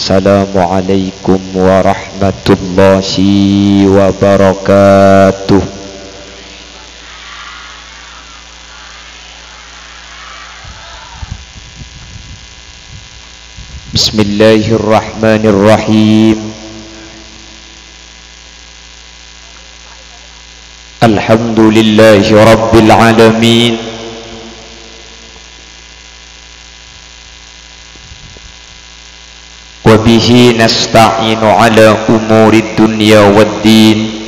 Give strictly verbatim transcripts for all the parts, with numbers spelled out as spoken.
Assalamualaikum warahmatullahi wabarakatuh. Bismillahirrahmanirrahim. Alhamdulillahi rabbil alamin. Wa bihi nasta'inu ala umurid dunya wad din.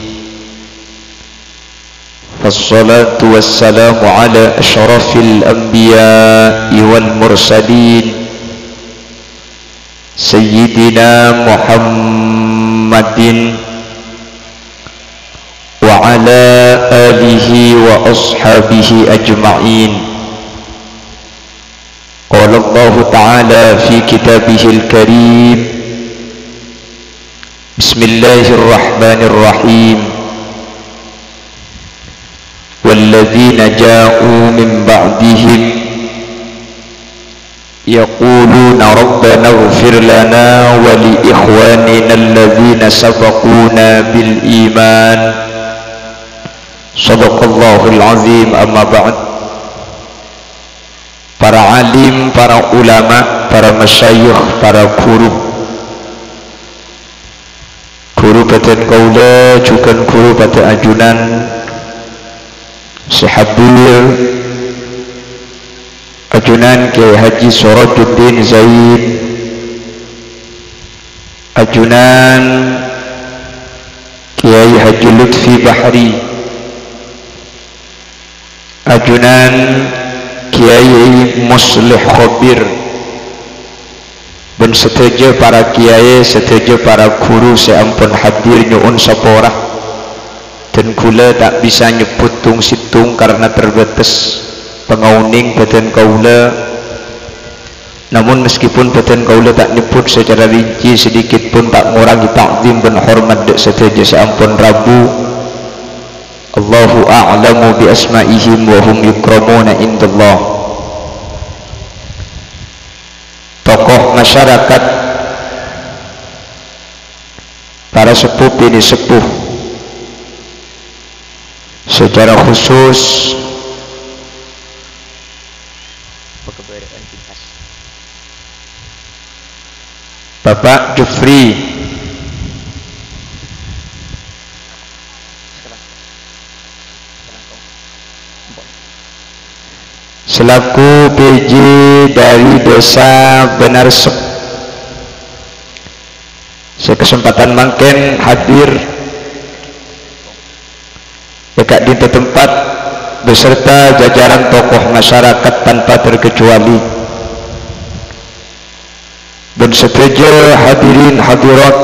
Wassalatu wassalamu ala asyrafil anbiya'i wal mursalin, Sayyidina Muhammadin wa ala alihi wa ashabihi ajma'in. Qala Allahu ta'ala fi kitabihil karim, Bismillahirrahmanirrahim. Walladzina ja'u min ba'dihim yaquluna rabbana ighfir lana wa li ikhwanina alladzina sabaquna bil iman. Sadaqallahul azim, amma ba'd. Para alim, para ulama, para masyayikh, para guru. Guru bhâdhân kaulâ, jhughân guru bhâdhân ajunan sè hadir, ajunan Kyai Haji Surajuddin Zain, ajunan Kyai Haji Lutfi Bahri, ajunan Kyai Muslih Khobir, bân sadhâjâ para kyai, sadhâjâ para guru sè ampon hadir nyo'on sapora. Dân kaulâ ta' bisa nyebbhut tong-sèttong karna terbatas pangaonèng bhâdhân kaulâ. Namun, meskipun bhâdhân kaulâ ta' nyebbhut sacara rinci, sedikit pun ta' ngorangè ta'zim bân hormat dâ' sadhâjâ sè ampon rabu. Allahu a'lamu bi asma'ihim wa hum yukramuna indallah. Tokoh masyarakat, para sepuh binè sepuh, secara khusus Bapak Jufri selaku P J dari Desa Benarsep, sè kesempatan mangkèn hadir è ka'dinto tempat beserta jajaran tokoh masyarakat tanpa terkecuali, bân sadhâjâ hadirin hadirat,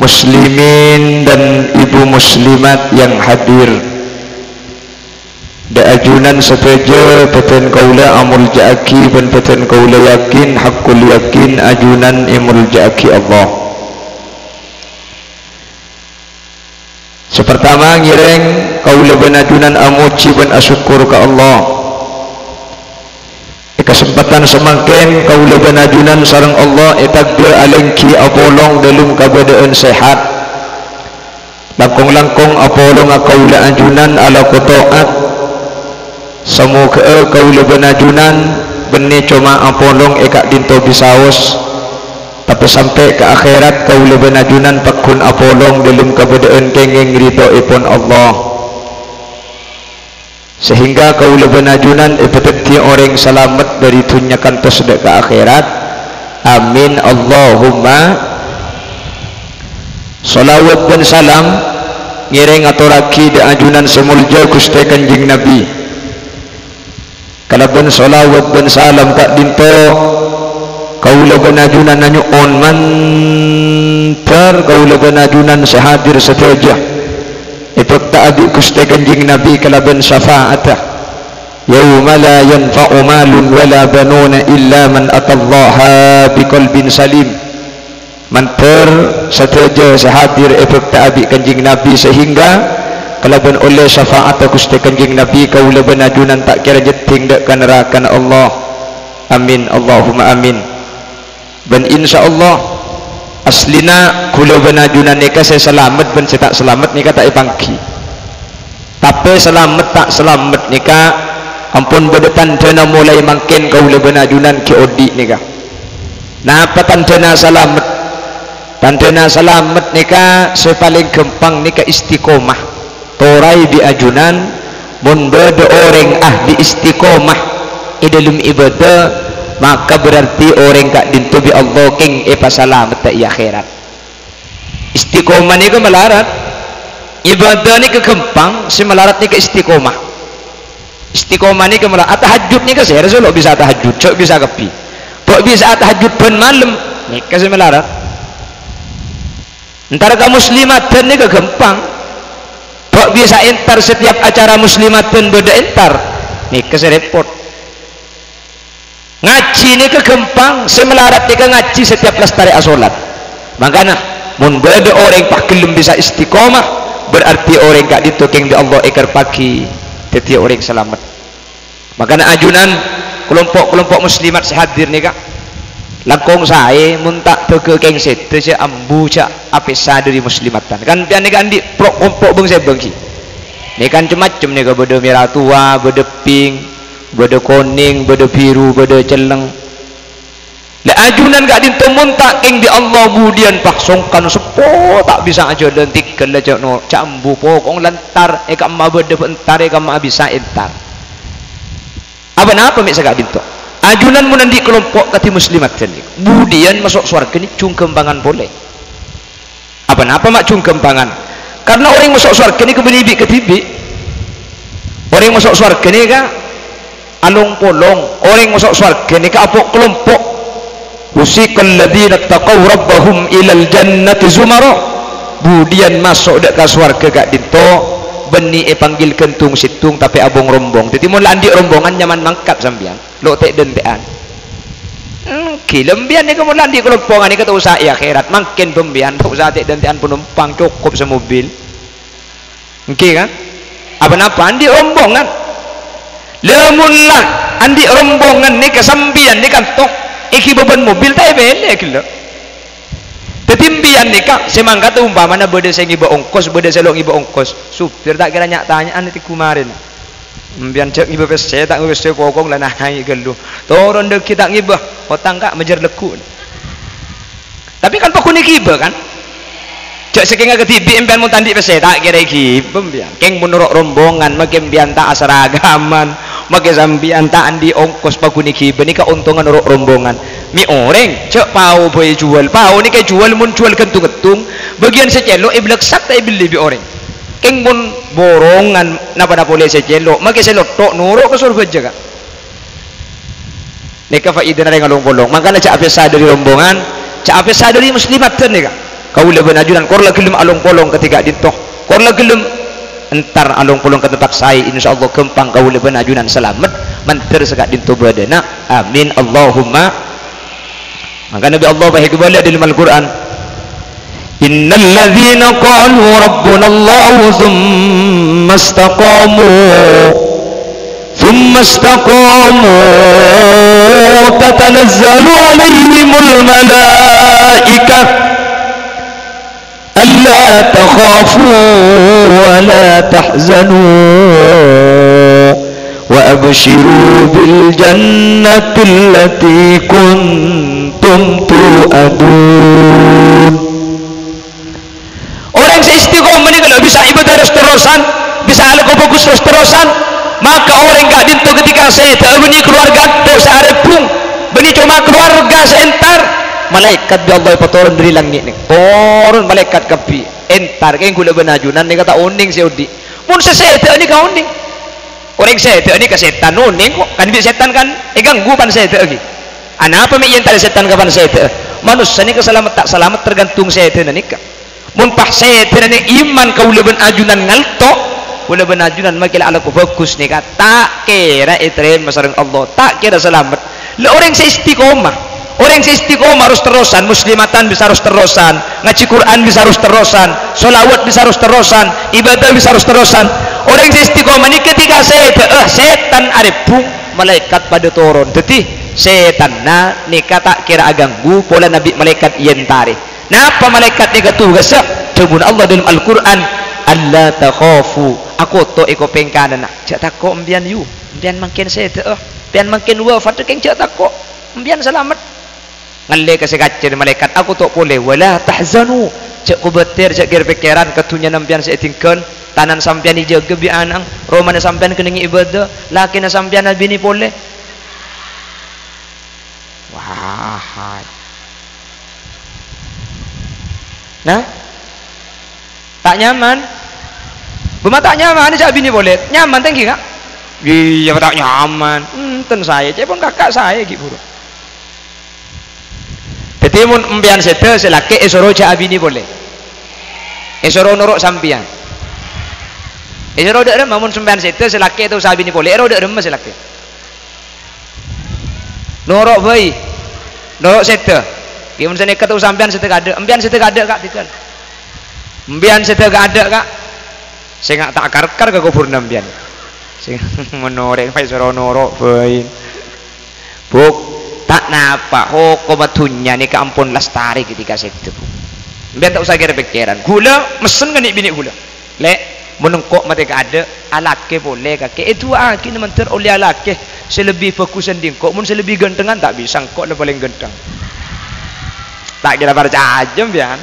muslimin dan ibu muslimat yang hadir. Dâ' ajunan sadhâjâ bhâdhân kaulâ amolja'aghi bân bhâdhân kaulâ yakin, haqqul yakin, ajunan èmolja'aghi Allah. Sè partama, ngèrèng kaulâ bân ajunan amojhi bân asokkor ka Allah. È kasempatan samangkèn, kaulâ bân ajunan sareng Allah ètagghâ alèngghi apolong dâlem kabâdâ'ân sehat. Langkong-langkong apolonga kaulâ ajunan alako to'at. Samoghâ'â kaulâ bân ajunan bânnè coma apolong è ka'dinto bisaos, tapè sampè' ka akhèrat kaulâ bân ajunan pagghun apolong dâlem kabâdâ'ân kèngèng ridhoèpon Allah. Sehingga kaulâ bân ajunan èpadhâddhi orèng salamet dâri dhunnya kantos dâ' ka akhèrat. Amin, Allahumma. Shalawat bân salam ngèrèng atorraghi dâ' ajunan sè molja Ghustè Kanjeng Nabi. Kalabân shalawat bân salam ka'dinto, kaulâ bân ajunan anyo'on mandhâr kaulâ bân ajunan sè hadir sadhâjâ èbhâkta bi' Ghustè Kanjeng Nabi kalabân syafa'atta. Yauma la yanfa'u malun wa la banuna illa man atallaha biqalbin salim. Mandhâr sadhâjâ sè hadir èbhâkta bi' Kanjeng Nabi, sehingga kalabân ollè syafa'atta Ghustè Kanjeng Nabi, kaulâ bân ajunan ta' kèra jhâddhing dâ' ka narakana Allah. Amin, Allahumma amin. Bân insyaallah, aslina kaulâ bân ajunan nèka sè salamet bân sè ta' salamet nèka ta' èpangghi. Tapè salamet ta' salamet nèka ampon bâdâ tandhâna molaè mangkèn kaulâ bân ajunan ghi' odi' nèka. Napa tandhâna salamet? Tandhâna salamet nèka sè palèng ghâmpang nèka istiqomah. Torè bi' ajunan, mon bâdâ orèng ahli istiqomah è dâlem ibadah, maka berarti orèng ka'dinto bi' Allah kèng èpasalamedhâ è akhèrat. Istiqomah nèka malarat. Ibadah nèka ghâmpang, sè malarat nèka istiqomah. Istiqomah nèka malarat. Atahajjud nèka sè harus lo' bisa tahajjud, jhâ' bisa kabbhi. Kok bisa atahajjud bân malem, nèka sè malarat. Entar ka muslimadhân nèka ghâmpang. Kok bisa entar setiap acara muslimadhân bâdâ entar. Nèka sè rèpot. Ngajhi nèka ghâmpang, sè malarat nèka ngajhi setiap lastarè asolat. Mangkana, mon bâdâ orèng pas ghellem bisa istiqomah, berarti orèng ka'dinto kèng bi' Allah èkarepaghi dhâddhiyâ orèng salamet. Mangkana ajunan, kelompo'-kelompo' muslimat sè hadir nèka, langkong saè mon ta' bâgâ kèng sèdhâ jhâ' ambu jhâ' apèsa dâri muslimadhân. Kan sampèyan nèka andi' pro-, kelompo' bâng-sèbâng ghi. Nèka kan cem-macem nèka, bâdâ mèra towa, bâdâ pink, bâdâ konèng, bâdâ biru, bâdâ celleng. La ajunan ka'dinto mon ta' kèng bi' Allah budiyân pas songkan seppo ta' bisa ajhâlân tèghâl la jhâ' no-, jhâ' ambu pokok lantar è ka'emma bâdâ entar è ka'emma bisa entar. Apa-napa mè' saka'dinto. Ajunan mon andi' kelompo' kadhi muslimadhân nèka. Budiyân maso' sowarghâ nèka jhung ghâmpangan polè. Apa-napa ma' jhung ghâmpangan. Karna orèng maso' sowarghâ nèka bânnè bi' kadhibi'. Orèng maso' sowarghâ nèka along-polong. Orèng maso' sowarghâ nèka apo' kelompo'. Wasiqal ladzina taqaw rabbahum ilal jannati zumara. Budiyân maso' dâ' ka sowarghâ ka'dinto, bânnè èpanggil ghântung-sèttong tapè abong-rombong. Dhâddhi mon la andi' rombongan nyaman mangkat sampèyan. Lo' tè'-dântè'an. Èngghi, lambiyân nèka mon la andi' kalompongan nèka ta' osa è akhèrat. Mangkèn bâmbiyân ta' osa tè'-dântè'an panompang, cokop samobil. Èngghi, kan? Apa-napa andi' rombongan. La mon la andi' rombongan nèka sampèyan nèka kanto èghibâ bân mobil ta' èpèlè ghellâ'. Dhâddhi, mbiyân nèka sè mangkat, ompamana bâdâ sè ngibâ ongkos, bâdâ sè lo' ngibâ ongkos. Supir ta' kèra nya'-tanya'an tèngghu marèna. Mbiyân jhâ' ngibâ pèssè, ta' ngibâ pèssè, pokok la naè' ghâllu. Toron dâggi' ta' ngibâ, otang ka' majâr lagghu'. Tapè kan paggun èghibâ, kan? Jhâ' sakènga kadhibi' mbiyân mon ta' andi' pèssè, ta' kèra èghibâ mbiyân. Kèng mon noro' rombongan, makè mbiyân ta' asaragaman, makè sampèyan ta' andi' ongkos paggun èghibâ, nèka ontongnga noro' rombongan. Mè' orèng, jhâ' pao bhâi èjhuwâl. Pao nèka èjhuwâl mon jhuwâl ghântung-ghântung, bâgiyân sè cèlo' èblâksak ta' èbellè bi' orèng. Kèng mon borongan, napa-napa polè sè cèlo', makè sè lotto' noro' ka sorbhâjâ, Ka'. Nèka faidana rèng along-polong. Mangkana jhâ' apèsa dâri rombongan, jhâ' apèsa dâri muslimadhân nèka. Kaulâ bân ajunan kor la ghellem along-polong kadhi ka'dinto. Kor la ghellem entar along-polong ka tempat saè, insyaallah ghâmpang kaulâ bân ajunan salamet, mandhâr saka'dinto bâdâna. Amin, Allahumma. Maka Nabi Allah bahaya kembali dalam Al-Quran. Innal ladzina qalu rabbunallahu tsumma istaqamu, tsumma istaqamu tatanazzalu alaihimul malaikah. Alla takhafu wa la tahzanu, wa absyiru bil jannati allati kuntum tu'adun. Orèng sè istiqomah nèka lho bisa ibadah terus-terusan, bisa alako bhâghus terus-terusan. Maka orèng ka'dinto ketika sèdhâ bânnè keluarga ento sè arèbhung, bânnè coma keluarga sè entar, malaèkat bi' Allah èpatoron dâri langngè' nèka. Toron malaèkat kabbhi. Entar, kèng kaulâ bân ajunan nèka ta' onèng sè odi'. Mon sè sèdhâ nèka onèng. Orèng sèdhâ nèka sètan onèng kok. Kan bi' sètan kan èganggu pan sèdhâ ghi. Anapa mè' èentarè sètan ka pan sèdhâ? Manossa nèka salamet ta' salamet tergantung sèdhâna nèka. Mon pas sèdhâna nèka iman kaulâ bân ajunan ngalto, kaulâ bân ajunan makè la alako bhâghus nèka ta' kèra ètarèma sareng Allah, ta' kèra salamet. La orèng sè istiqomah, orèng sè istiqomah terus-terusan, muslimatan bisa terus-terusan, ngajhi Quran bisa terus-terusan, sholawat bisa terus-terusan, ibadah bisa terus-terusan. Orèng sè istiqomah nèka ketika sèdhâ, eh, sètan arèbhung, malaèkat padâ toron. Dhâddhi, Sètanna nèka ta' kèra aghânggu polana bi' malaèkat èentarè. Napa malaèkat nèka tugassa? Dhâbuna Allah dâlem Al-Qur'an, "Alla takhafu." Akoto' è kopèng kananna. Jhâ' tako' empèyan, yu. Empèyan mangkèn sèdhâ'â. Empèyan mangkèn wafat, kèng jhâ' tako'. Empèyan salamet. Ngallè ka sè kacèr malaèkat, akoto' polè. "Wa la tahzanu." Jhâ' kobâtèr, jhâ' ghir-pèkkèran ka dhunnyana empèyan sè èdhinggân. Tanana sampèyan èjâgâ bi' ana'na, romana sampèyan kennengnga ibadah, lakèna sampèyan abinè polè. Wah. Nah? Ta' nyaman? Bâ ma' ta' nyaman, jhâ' abinè polè. Nyaman tèngghi, Ka'? Iyâ, ta' nyaman. Enten saè, ca'èpon kaka' saè ghi' buru. Dhâddhi, mon empèyan sèdhâ sè lakè' èsoro jhâ' abinè polè. Èsoro noro' sampèyan. Èsoro dâ' remma, mon sampèyan sèdhâ sè lakè' ta' osa abinè polè, èsoro dâ' remma sè lakè'. Noro' bhâi. Noro' sèdhâ. Ghi' mon sanèka ta' osa empèyan sèdhâ kaadâ'. Empèyan sèdhâ kaadâ', Ka', dhika. Empèyan sèdhâ kaadâ', Ka'. Sènga' ta' kar-kar ka kobhurrâ empèyan. Sènga' mon orèng bhâi soro noro' bhâi. Bu', ta' napa, hokomma dhunnya nèka ampon lastarè ghâtèka sèdhâ, Bu'. Empèyan ta' osa kèra-pèkkèran. Ghulâ messen ka nè'-binè' ghulâ. Lè', mon engko' matè kaadâ', alakè polè kakè. Èdu'aaghina mandhâr ollè alakè sè lebbi bhâghus andi' engko'. Mon sè lebbi ghântengngan ta' bisa, engko' la palèng ghântheng. Ta' kèra parcajâ, empèyan.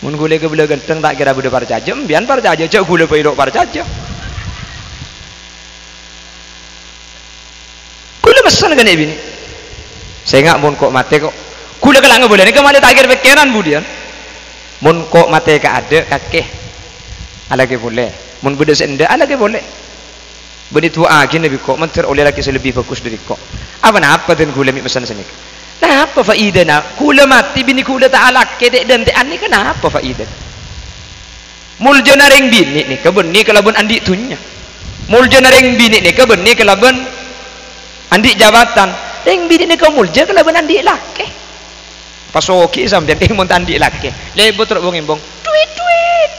Mon ghulâ kabellâ ghântheng, ta' kèra bâdâ parcajâ. Empèyan parcajâ, jhâ' ghulâ bhâi lo' parcajâ. Ghulâ messen ka nè'-binè'. Sènga' mon ko' matè ko'. Ghulâ kala' ngabâlâna ka malè ta' kèr-pèkkèran budiyân. Mon ko' matè kaadâ', kakè. Alakè polè. Mon bâdâ sè endâ', alakè polè. Bânnè du'aaghina bi' ko', mandhâr ollè lakè sè lebbi bhâghus dâri ko'. Apa napa dân ghulâ mè' messen sanèka? Napa faidana? Ghulâ matè, binè ghulâ ta' alakè, tè'-dântè'an nèka napa faidana? Moljâna rèng binè' nèka bânnè kalabân andi' dhunnya. Moljâna rèng binè' nèka bânnè kalabân andi' jabatan. Rèng binè' nèka molja kalabân andi' lakè. Pas soghi sampèyan, kèng mon ta' andi' lakè. Lebur terro bong-embong. Duit, duit.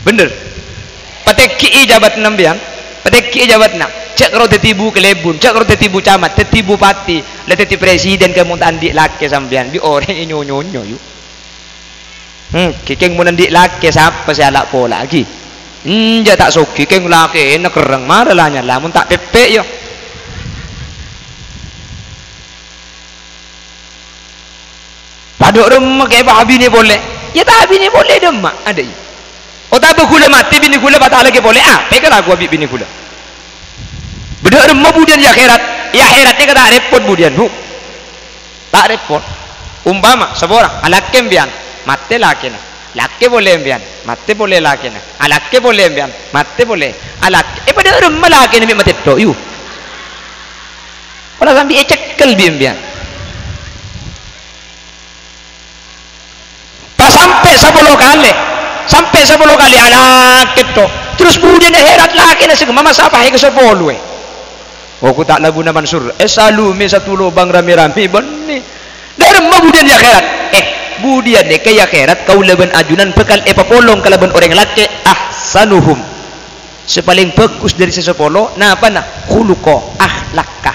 Bhender. Patènggi'i jabatanna sampèyan. Patènggi'i jabatanna. Jhâ' karo dhâddhi bu kalèbun, jhâ' karo dhâddhi bu camat, dhâddhi bupati, la dhâddhi presiden kèng mon ta' andi' lakè sampèyan. Bi' orèng ènyo-nyonyo, yu. Hmm, kèng mon andi' lakè, sapa sè ala' pola'aghi? Enjâ' ta' soghi, kèng lakèna kerrèng, mara la nyala, mon ta' pèpè', yu. Padâ remma kèya abinè polè. Iyâ ta' abinè polè dâ' emma', adâ' iyâ. Otabâ ghulâ matè binè ghulâ pas ta' alakè polè, apa èkalakowa bi' binè ghulâ? Bâdâ remma budiyân è akhèrat. È akhèrat nèka ta' rèpot budiyân, Bu. Ta' rèpot. Ompama, saporana, alakè empèyan, matè lakèna. Lakè polè empèyan, matè polè lakèna. Alakè polè empèyan, matè polè. Alakè, è padâ remma lakèna mè' matè tho', yu. Ola sambi ècèkkel bi' empèyan. Pas sampè' sapolo kalè, sampè' sapolo kalè alakè tho'. Terros budiyân è akhèrat lakèna sè kemma masa paè ka sapolo, è. Oh, ghu ta' labuna Mansur. Èsalumè satu lobang ramè-ramè bânnè. Dâ' remma budiyân è akhèrat? Eh, budiyân nèka è akhèrat kaulâ bân ajunan bhâkal èpapolong kalabân orèng lakè', ahsanuhum. Sè palèng bhâghus dâri sè sapolo, napana? Khuluqa, akhlakka.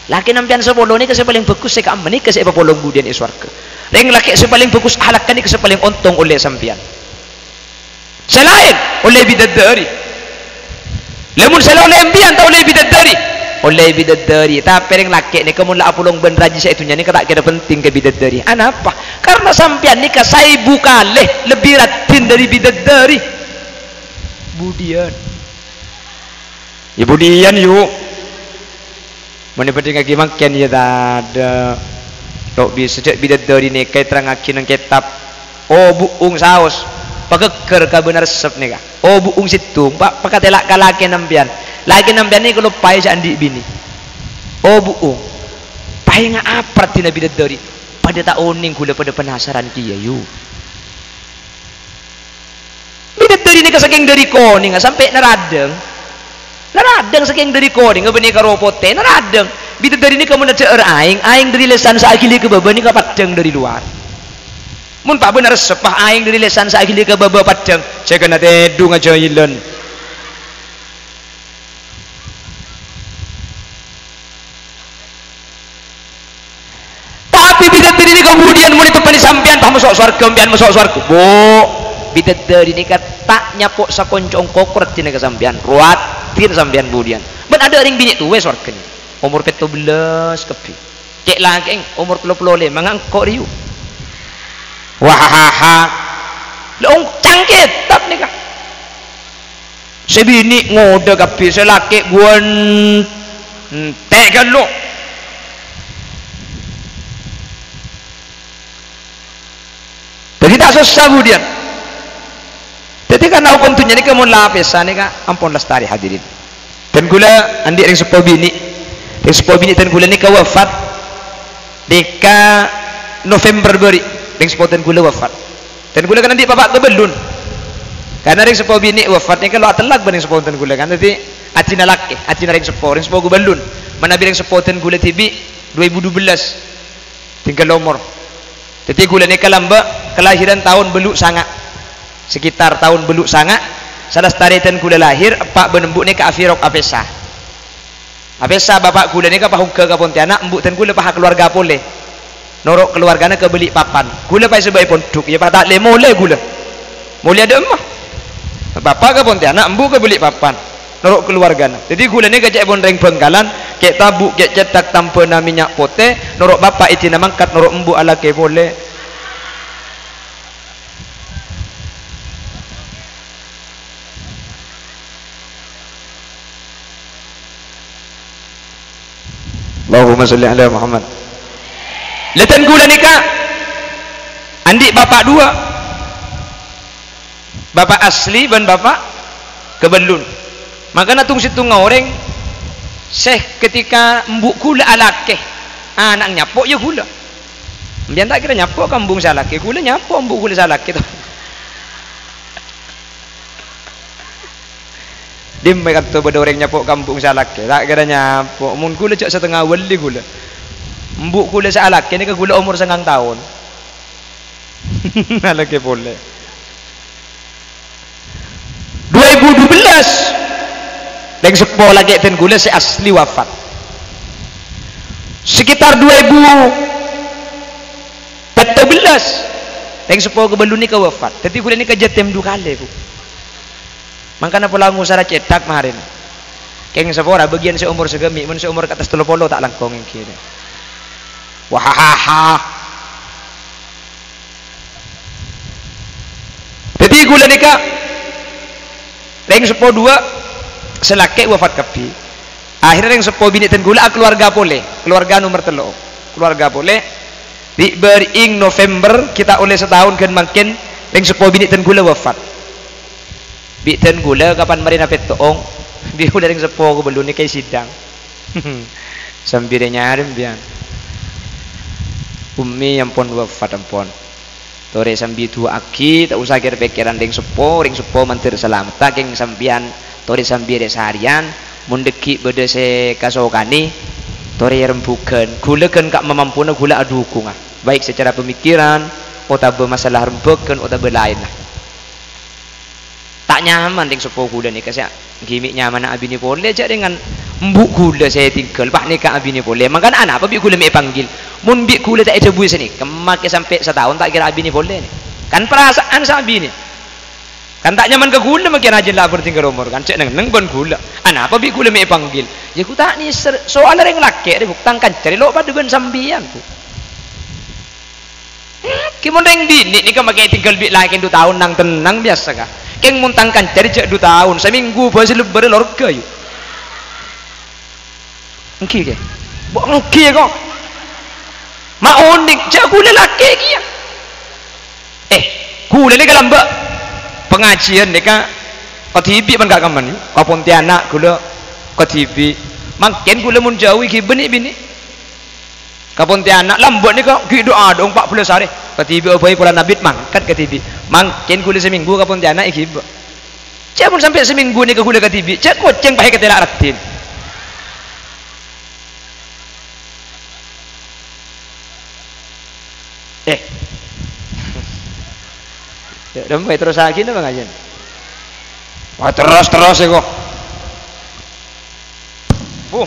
Lakèna empèyan sapolo nèka sè palèng bhâghus, sè ka'emma nèka sè èpapolong budiyân è sowarghâ. Rèng lakè' sè palèng bhâghus akhlakka nèka sè palèng ontong ollè sampèyan. Sè laèn ollè bidadari. Lamon sè la ollè empèyan ta' ollè bidadari? Ollè bidadari. Tapè rèng lakè' nèka mon la apolong bân rajina sè è dhunnya nèka ta' kèra penting ka bidadari. Anapa? Karna sampèyan nèka saèbu kalè lebbi raddhin dâri bidadari. Budiyân. Yâ budiyân, yu. Mon èbhândhingngaghi mangkèn, yâ tadâ'. Lo' bisa jhâ' bidadari nèka èterrangngaghi neng kètab. Oh, bu'ung saos. Paghâgghâr ka bâna resep nèka. Oh, bu'ung sèttong. Pa-, pakatèla' ka lakèna empèyan. Lakèna empèyan nèka loppaè jhâ' andi' binè. Oh, bu'ung. Paènga' apa raddhinna bidadari? Padâ ta' onèng ghulâ padâ penasaran kèya, yu. Bidadari nèka sakèng dâri konèngnga sampè' naradhâng. Naradhâng sakèng dâri konèngnga bânnè karo potè, naradhâng. Bidadari nèka mon adhâ'âr aèng, aèng dâri lèsan saaghili ka bâbâ nèka paddhâng dâri lowar. Mon pa' bâna reseppa aèng dâri lèsan saaghili ka bâbâ paddhâng, jhâghâna tèdhung ajhâilan. Budiyân mon èteppa'è sampèyan, pas maso' sowarghâ, sampèyan maso' sowarghâ. Bu, bidadari nèka ta' nyapo' sakonco' ongko' raddhinna ka sampèyan. Rowadin sampèyan budiyân. Bân adâ' rèng binè' towa è sowarghâ nèka. Omor pètto bellâs kabbhi. Cè' lakè'eng omor tello polo lèma nga' engko' rèyu. Wahahaha. La ong-, cangkè tap nèka. Sè binè' ngodâ kabbhi, sè lakè' guwân entek ghâllu. Dhâddhi ta' sossa budiyân. Dhâddhi karna hokom dhunnya nèka mon la apèsa nèka ampon lastarè hadirin. Dân kaulâ andi' rèng seppo binè'. Rèng seppo binè' dân kaulâ nèka wafat nèka November bâri'. Rèng seppo dân kaulâ wafat. Dân kaulâ kan andi' bapa' kabellun. Karna rèng seppo binè' wafat nèka lo' atellak bân rèng seppo dân kaulâ kan. Dhâddhi ajina lakè, ajina rèng seppo, rèng seppo kabellun. Manabi rèng seppo dân kaulâ dhibi' dua ribu dua belas. Tinggal omor. Dhâddhi kaulâ nèka lambâ' kalahiran taon bâllu' sanga'. Sekitar taon bâllu' sanga', salastarè dân kaulâ lahir, eppa' bân embu' nèka afirok apèsa. Apèsa bapa' kaulâ nèka pas ongghâ ka Pontianak, embu' dân kaulâ pas akaluwarga polè. Noro' kaluwargana ka Balikpapan. Kaulâ pas èsabâ' è pondhuk, iyâ pas ta' lè-molè kaulâ. Molè adâ' emma. Bapa' ka Pontianak, embu' ka Balikpapan. Noro' kaluwargana. Dhâddhi kaulâ nèka cè' pon rèng Bhângkalan, kè' tabu', kè' cèthak tambhâna mènnya' potè, noro' bapa' èdina mangkat, noro' embu' alakè polè. Allahumma shalli ala Muhammad. Lha dân kaulâ nèka andi' bapa' duwâ'. Bapa' asli bân bapa' kabellun. Mangkana tong-settongnga orèng sè ketika embu' kaulâ alakè, ana'na nyapo' iyâ kaulâ. Sampèyan ta' kèra nyapo' ka embu' sè alakè, kaulâ nyapo' embu' kaulâ sè alakè to. Dimma kanto bâdâ orèng nyapo' ka embu' sè alakè, ta' kèra nyapo'. Mon kaulâ jhâ' satengnga wali kaulâ. Embu' kaulâ sè alakè nèka kaulâ omor sangang taon. Alakè polè. Dua ribu dua belas, rèng seppo lakè' dân kaulâ sè asli wafat. Sekitar dua ribu pètto bellâs, rèng seppo kabellun nèka wafat. Dhâddhi kaulâ nèka yatim du kalè, Bu. Mangkana pola ngosara cèthak marèna. Kèng sapora bâgiyân sè omor sagâmè', mon sè omor ka attas tello polo ta' langkong ènggi. Wahahaha. Dhâddhi kaulâ nèka rèng seppo duwâ', sè lakè' wafat kabbhi. Akhirnya rèng seppo binè' dân kaulâ akaluwarga polè, kaluwarga nomer tello'. Kaluwarga polè, bi' bâri'eng November, ghi' ta' ollè sataon ghân mangkèn, rèng seppo binè' dân kaulâ wafat. Bi' dân kaulâ kapan marèna pètto'ong, bi' kaulâ rèng seppo kabellun nèka èsidang. Sambi rè-nyarè sampèyan. Ummi ampon wafat ampon. Torè sambi du'aaghi, ta' osa kèr-pèkkèran rèng seppo, rèng seppo mandhâr salametta kèng sampèyan, torè sambi rè-sarèyan, mon dhâggi' bâdâ sè kasokanè, torè rembhughân. Kaulâ ghân ka' mamampuna kaulâ adukunga, baik secara pemikiran, otabâ masalah rembhughân, otabâ laènna. Ta' nyaman rèng seppo kaulâ nèka sè ghi' mè' nyamana abinè polè, jhâ' rèngan embu' kaulâ sè ètinggal, pa' nèka abinè polè. Mangkana anapa bi' kaulâ mè' èpanggil? Mon bi' kaulâ ta' èdhâbuwi sanèka, makè sampè' sataon ta' kèra abinè polè nè. Kan parasa'an sè abinè. Kan ta' nyaman ka kaulâ makè rajin la abertinggal omor kan, jhâ' neng-enneng bân kaulâ. Anapa bi' kaulâ mè' èpanggil? Yâ ghu ta' nèser, soalla rèng lakè' rè, Bu, tang kanca rè lo' padâ bân sampèyan, Bu. Kèng mon rèng binè' nèka makè ètinggal bi' lakè' du taon nang-tennang biyasa, ka. Kèng mon tang kanca rè jhâ' du taon, samènggu bhâi sè lebbârrâ lorga, yu. Ènggi, kè? Bo' ènggi, kok. Ma' onèng, jhâ' kaulâ lakè' kèya. Eh, kaulâ nèka lambâ' pangajiyân nèka kadhibi' bân ka' kamman, yu. Ka Pontianak kaulâ kadhibi'. Mangkèn kaulâ mon jhâu èghibâ nè' binè'. Ka Pontianak, lambâ' nèka ghi' du'a dong empa' bellâs arè. Kadhibi' bhâi polana bit mangkat kadhibi'. Mangkèn kaulâ samènggu ka Pontianak èghibâ. Jhâ' mon sampè' samènggu nèka kaulâ kadhibi', jhâ' kocèng pahè katèla' raddhin. Eh. Ya, dong, terrosaghi napa ngajhân? Wah, terros-terros è, kok. Bu.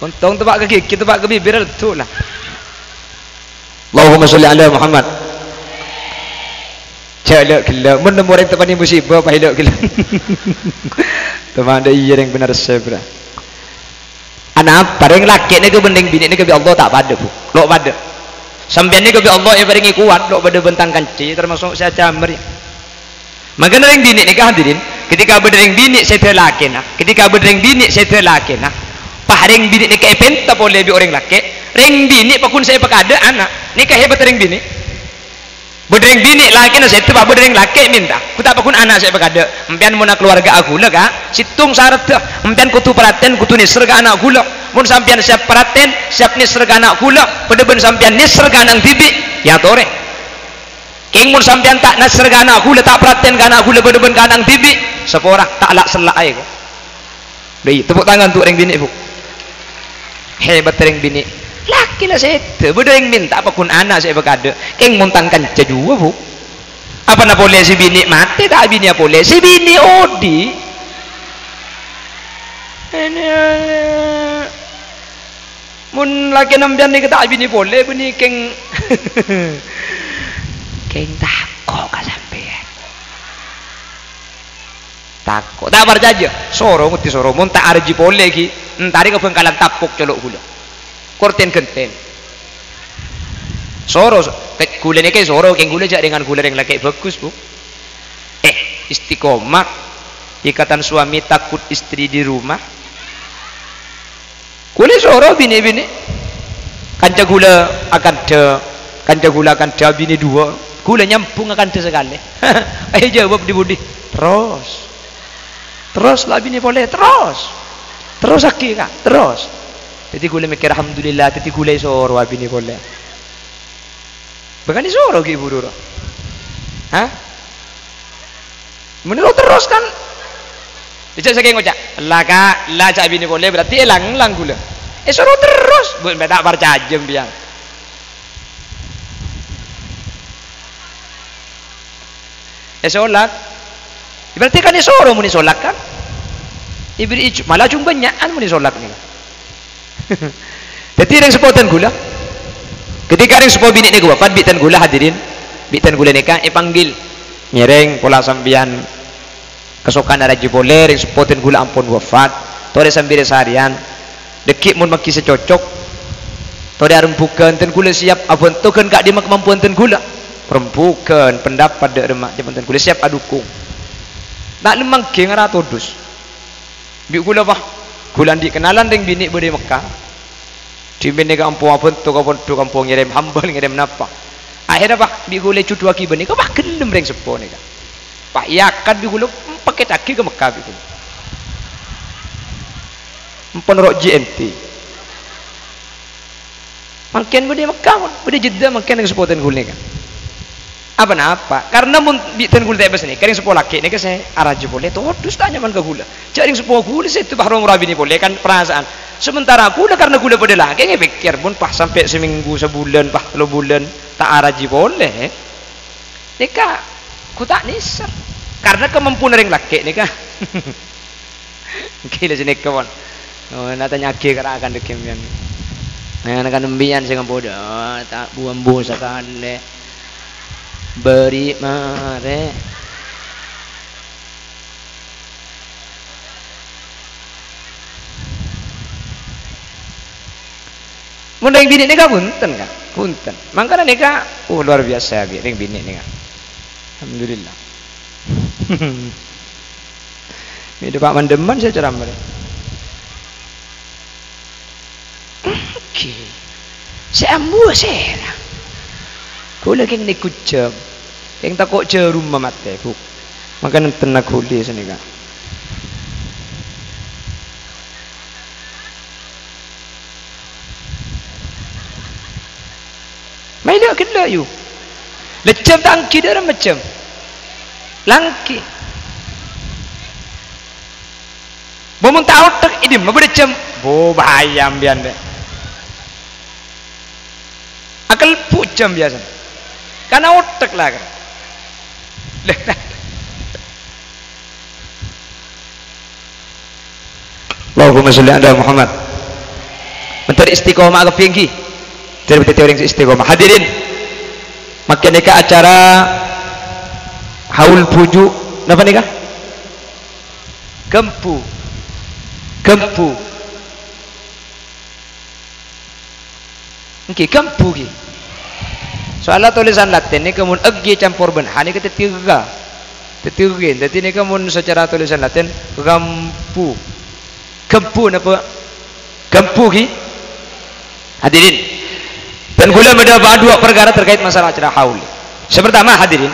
Ontong teppa' ka gigi, teppa' ka bibir, leddu la. Allahumma sholli ala Muhammad. Jhâ' ghellâ'. Mon nemmo orèng teppa'na musibah, pas ghellâ'. Teman dâ' iyâ rèng bhender sè bra. Anapa rèng lakè' nèka bân rèng binè' nèka bi' Allah ta' padâ, Bu? Lo' padâ. Sampèyan nèka bi' Allah èparèngè kowat, lo' padâ bân tang kanca, tamaso' sè acamar, yâ. Mangkana rèng binè' nèka, hadirin, ketika bâdâ rèng binè' sèdhâ lakèna, ketika bâdâ rèng binè' sèdhâ lakèna, pas rèng binè' nèka èpènta polè bi' orèng lakè', rèng binè' paggun sè èpakadâ' ana'. Nèka hebat rèng binè'. Bâdâ rèng binè' lakèna sèdhâ, pas bâdâ rèng lakè' mènta, ghu ta' paggun ana' sè èpakadâ'. Empèyan mon akaluwarga aghulâ, Ka', sèttong saradda, empèyan kodhu paratèn, kodhu nèser ka ana' ghulâ. Mon sampèyan siap paratèn, siap nèser ka ana' ghulâ, padâ bân sampèyan nèser ka ana' dhibi', èyatorè. Kèng mon sampèyan ta' nèser ka ana' ghulâ, ta' paratèn ka ana' ghulâ, padâ bân ka ana' dhibi', sapora, ta' la'-sella' aè, ko. Dâi, tepuk tangan untuk rèng binè', Bu. Hebat rèng binè'. Lakè la sèdhâ, bâdâ rèng mènta paggun ana' sè èpakadâ'. Kèng mon tang kanca juwâ, Bu. Apana polè sè binè' matè, ta' abinèya polè? Sè binè' odi'. Mon lakèna empèyan nèka ta' abinè polè, bânnè kèng, kèng tako' ka sampèyan. Tako'. Ta' parcajâ? Soro, ngoddi soro. Mon ta' arajhi polè ghi', entarè ka Bhângkalan tapok colo' ghulâ. Kortèn ghântèn. Soro, so-, ke-, ghulâ nèka soro, kèng ghulâ jhâ' rèngan ghulâ rèng lakè' bhâghus, Bu. Eh, istiqomah, ikatan suami takut istri di rumah. Ghulâ soro binè'-binè'. Kanca ghulâ akandhâ, kanca ghulâ akandhâ abinè duwâ'. Ghulâ nyambhung akandhâ sakalè. Ayo jawab dhi-budhi. Terros. Terros la abinè polè, terros. Terrossaghi, Ka', terros. Dhâddhi ghulâ mèkkèr, "Alhamdulillah, dhâddhi ghulâ èsoro abinè polè." Bhâkal èsoro ghi' buru, ro. Hah? Mon lo terros kan? Dâjâ sakèng ngoca', "La, Ka', la jhâ' abinè polè," berarti èlang-lang ghulâ. Èsoro terros, bu, ta' parcajâ empèyan. Èsolat. Berarti kan èsoro mon èsolat kan? Èbèrri' ij-, malah jhung bânnya'an mon èsolat nèka. Dhâddhi rèng seppo dân ghulâ, ketika rèng seppo binè' nèka wafat, bi' dân ghulâ hadirin, bi' dân ghulâ nèka èpanggil. Ngèrèng pola sampèyan kasokan arajhi polè, rèng seppo dân ghulâ ampon wafat, torè sambi rè-sarèyan, dhâggi' mon maghi sè cocok, torè arembhughân, dân ghulâ siap abhânto ghân ka'dimma kamampuan dân ghulâ. Rembhughân, pendapat dâ' remma, ca'èpon dân ghulâ siap adukung. Ta' lem mangghi ngara todus. Bi' ghulâ, Pa', ghulâ andi' kenalan rèng binè' bâdâ è Mekkah. Dhimèn nèka ampo abhânto ka pondhuk, ampo ngèrèm hambâl, ngèrèm napa. Akhèrra, Pa', bi' ghulâ èjhudhuwâghi bânnè, Pa', ghellem rèng seppo nèka. Pa', èakad bi' ghulâ, èpakèttaghi ka Mekkah bi' ghulâ. Ampon ro' J N T. Mangkèn bâdâ è Mekkah, mon. Bâdâ è Jeddah, mangkèn rèng seppo dân ghulâ nèka. Apa-napa? Karna mon bi' dân ghulâ ta' èpèssènè, ka rèng seppo lakè' nèka sè arajhi polè, todus ta' nyaman ka ghulâ. Jhâ' rèng seppo ghulâ sè ètobâ ro-moro abinè polè, kan perasaan. Sementara ghulâ, karna ghulâ bâdâ lakè', ngèpèkkèr, mon pas sampè' samènggu, sabulân, pas tello bulân, ta' arajhi polè. Nèka, ghu ta' nèser. Karna kamampuanna rèng lakè' nèka. Ghi la sanèka, pon. Oh, na tanya'aghi ka rakan dhâggi' empèyan. Nah, kan empèyan sè ngampo dâ', ta' bu-ambu sakalè. Bâri' marè. Mon rèng binè' nèka bhunten, Ka'. Bhunten. Mangkana nèka, oh, luar biasa, Bi', rèng binè' nèka. Alhamdulillah. Mè' dâpa' mandhâman sè ceramah rè. Èngghi. Sè ambu sèra. Ghulâ kèng nèghu jhâm. Kèng tako' jhârumma matè, Bu. Mangkana tenna ghuli sanèka. Maèlo ghellâ', yu. Lejjhâm ta' èngghi dârâ mejjhâm. Langghi. Bâ mon ta' otek, è dimma bâdâ jhâm? Bo, bahaya empèyan, dâ. Akalbu jhâm biyasana. Kana otek la, kan. Leh, Allahumma sholli ala Muhammad. Mandhâr istiqomah kabbhi, èngghi. Dhâddhi dhâddhi orèng sè istiqomah. Hadirin, mangkèn nèka acara haul bhuju'. Napa nèka? Ghâmbu. Ghâmbu. Èngghi, ghâmbu, ghi. Soalla tolèsan Latèn nèka mon èghi campor bân ha nèka dhâddhi gha. Dhâddhi ghin. Dhâddhi nèka mon sacara tolèsan Latèn, ghâmbu. Ghâmbu napa? Ghâmbu, ghi? Hadirin. Dan kaulâ bâdâ pa-, dua perkara terkait masalah acara haul. Sè partama, hadirin.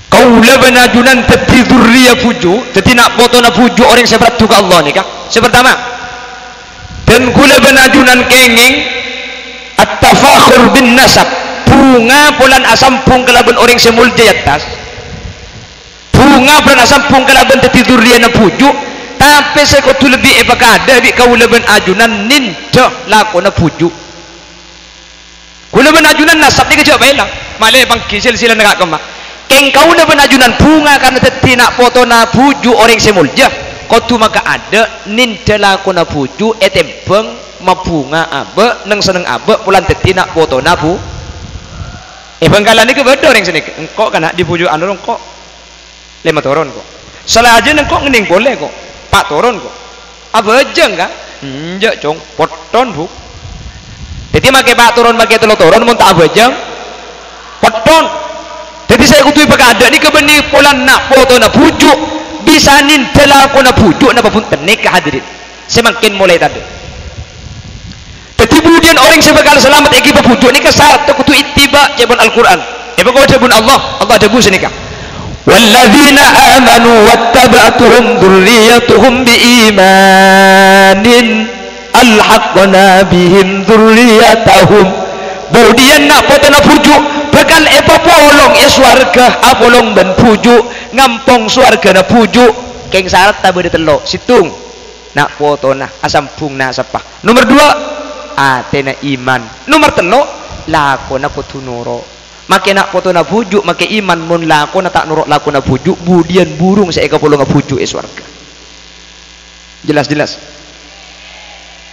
Kaulâ bân ajunan dhâddhi dzurriyah bhuju', dhâddhi na' potona bhuju' orèng sè parlo ka Allah nèka. Sè partama. Dan kaulâ bân ajunan kèngèng at-tafakhur bin nasab, bhunga polana asambhung kalabân orèng sè molja è attas. Bhunga polana asambhung kalabân dhâddhi dzurriyana bhuju', tapè sè kodhu lebbi èpakaadâ' bi' kaulâ bân ajunan nèndhâ lakona bhuju'. Kaulâ bân ajunan nasab nèka jhâ' paèlang, malè èpangghi silsilana ka' kemma. Kèng kaulâ bân ajunan bhunga karna dhâddhi na' potona bhuju' orèng sè molja, kodhu makaadâ' nèndhâ lakona bhuju' ètèmbhâng mabhunga abâ', neng-senneng abâ' polana dhâddhi na' potona bhu-, è Bhângkalan nèka bâdâ orèng sè nèka, "Engko' kana' dhi bhuju' anu, engko'." Lèma toron, ko'. Salajânna engko' ngennèng polè, ko'. Pa' toron, ko'. Abhâjâng, ka'? Enjâ', Cong. Potton, Bu. Dhâddhi, makè pa' toron, makè tello toron, mon ta' abhâjâng, potton. Dhâddhi, sè kodhu èpakaadâ' nèka bânnè polana na' potona bhuju', bisa nèndhâ lakona bhuju', napa bhunten nèka, hadirin? Sè mangkèn molaè tadâ'. Dhâddhi, budiyân orèng sè bhâkal salamet èghibâ bhuju' nèka sarat kodhu ittiba' ca'èpon Al-Qur'an. Èpakon dhâbuna Allah, Allah dhâbu sanèka, "Walladzina amanu wattaba'athum dzurriyyatuhum biimanin alhaqna bihim dzurriyyatahum." Budiyân na' potona bhuju' bhâkal èpapolong è sowarghâ, apolong bân bhuju', ngampong sowarghâna bhuju'. Kèng saratta bâdâ tello', sèttong. Na' potona, asambhung nasabbhâ. Nomer duwâ', atèna iman. Nomer tello', lakona kodhu noro'. Makè na' potona bhuju', makè iman, mon lakona ta' noro' lakona bhuju', budiyân burung sè èkapolonga bhuju' è sowarghâ. Jelas-jelas.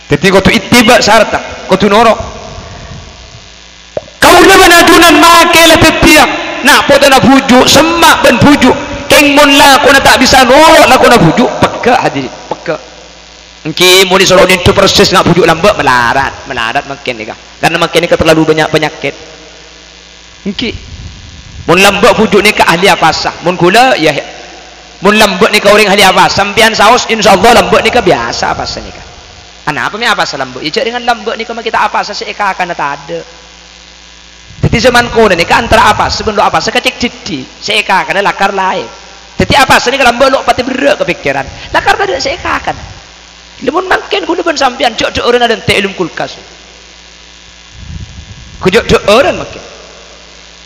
Dhâddhi kodhu ittiba' saratta, kodhu noro'. Kaulâ bân ajunan makè la dhâddhiyâ na' potona bhuju', semma' bân bhuju'. Kèng mon lakona ta' bisa noro' lakona bhuju', pegghâ', hadirin, pegghâ'. Èngghi, mon èsoro nèndhâ persis nga' bhuju' lambâ', malarat, malarat mangkèn nèka. Karna mangkèn nèka terlalu bânnya' panyakèt. Èngghi. Mon lambâ' bhuju' nèka ahli apasa. Mon ghulâ, ya, ya. Mon lambâ' nèka orèng ahli apasa, sampèyan saos, insyaallah lambâ' nèka biyasa apasa nèka. Anapa mè' apasa lambâ'? Ya, jhâ' rèngan lambâ' nèka makè ta' apasa sè èkakana tadâ'. Dhâddhi, zaman kona nèka antara apasa bân lo' apasa kacèk dhiddhi', sè èkakana lakar laèn. Dhâddhi, apasa nèka lambâ' lo' patè berrâ' kapèkkèran. Lakar tadâ' sè èkakana. Lha, mon mangkèn ghulâ bân sampèyan jhâ' dhâ'ârân adhânte' è dâlem kulkas. Jhâ' dhâ'ârân mangkèn.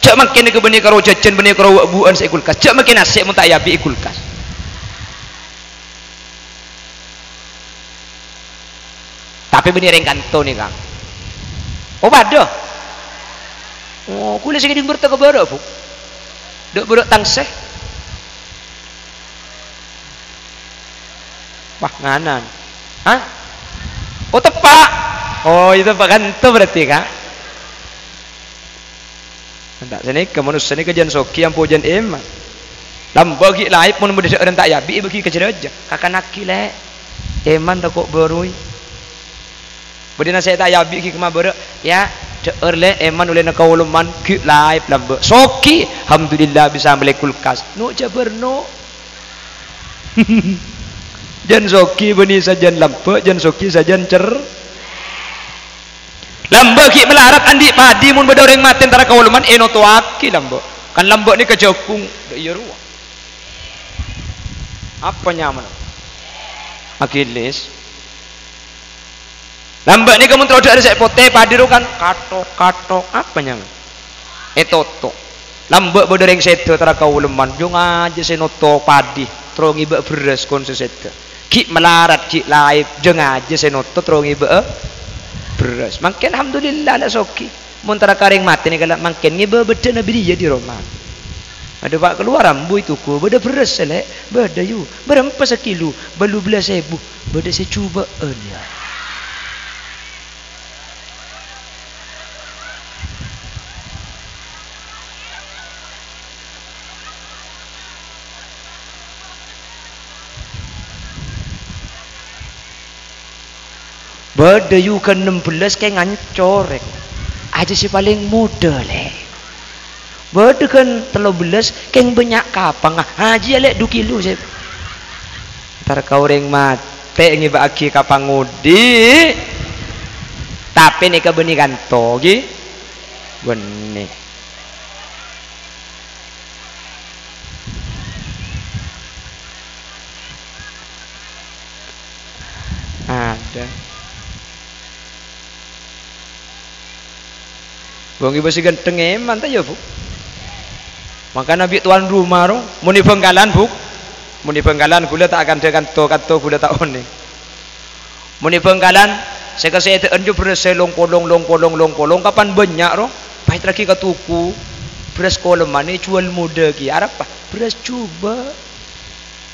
Jhâ' mangkèn nèka bânnè karo jhâjhân, bânnè karo wâ'-buwâ'ân sè è kulkas. Jhâ' mangkèn nasè' mon ta' èabi'i kulkas. Tapè bânnè rèng kanto nèka. Oh, padâ. Oh, ghulâ sè kèdhing bârtâ ka bârâ', Bu. Dâ' bârâ' tangsè. Wah, nganan. Hah? Oh, teppa'. Oh, itu teppa' kanto berarti, Ka'. Enta' sanèka, manossa nèka jân soghi ampo jân èman. Lambâ' ghi' laèp mon bâdâ dhâ'ârân ta' èabi'i bâgi ka jârâjâ. Kakanaghi, Lè'. Èman tako' bârui. Bâdâ nasè' ta' èabi'i ghi' kemma bârâ'. Ya, dhâ'âr, Lè', èman ollèna kaulâ man ghi' laèp lambâ'. Soghi, alhamdulillah bisa mellè kulkas. No' jhâ' bâr no'. Jân soghi bânnè sajân lambâ', jân soghi sajân cer-, lambâ' ghi' malarat andi' padhi, mon bâdâ orèng matè entara kaulâ man ènotowaghi lambâ'. Kan lambâ' nèka jhâghung. Dâ' iyâ rowa. Apa nyamana? Agilis. Lambâ' nèka mon terro dhâ'âr sè potè, padhi ro kan kathok-kathok. Apa nyamana? Ètoto'. Lambâ' bâdâ rèng sèdhâ tara kaulâ man, jhung ajâ sè noto padhi, terro ngibâ'â bherrâs kon sè sèdhâ. Ghi' malarat, ghi' laèp, jhung ajâ sè noto terro ngibâ'â bherrâs. Mangkèn alhamdulillah la soghi. Mon tara ka rèng matè nèka la mangkèn ngibâ'â bâddhâna bâriyâ dhi roma. Adâ, Pa', kalowar ambu è toko, bâdâ bherrâs, Lè'? Bâdâ, yu. Bârâmpa sakilo? Bâllu bellâs èbu. Bâdâ sè jhubâ'ân, ya. Bâdâ yugan nem bellâs kèng ancorè. Ajâ sè palèng modâ, Lè'. Bâdâ kan tello bellâs kèng bânnya' kapangnga. Ajiyâ, Lè', du kilo sè. Entar ka orèng matè ngèbâ'aghi ka pangodi. Tapè nèka bânnè kanto, ghi? Bânnè. Ada. Wong ibu sè ghântheng èman ta' iyâ, Bu? Mangkana bi' tuan rumah ro, mon è Bhângkalan, Bu. Mon è Bhângkalan ghulâ ta' akandhâ kanto-kanto ghulâ ta' onèng. Mon è Bhângkalan, sè kasèdhâ'ân jhu bherrâssâ long-polong, long-polong, long-polong, kapan bânnya' ro, pas èterraghi ka toko, bherrâs kolèman èjhuwâl modâ kèya, arapa? Bherrâs jhubâ'.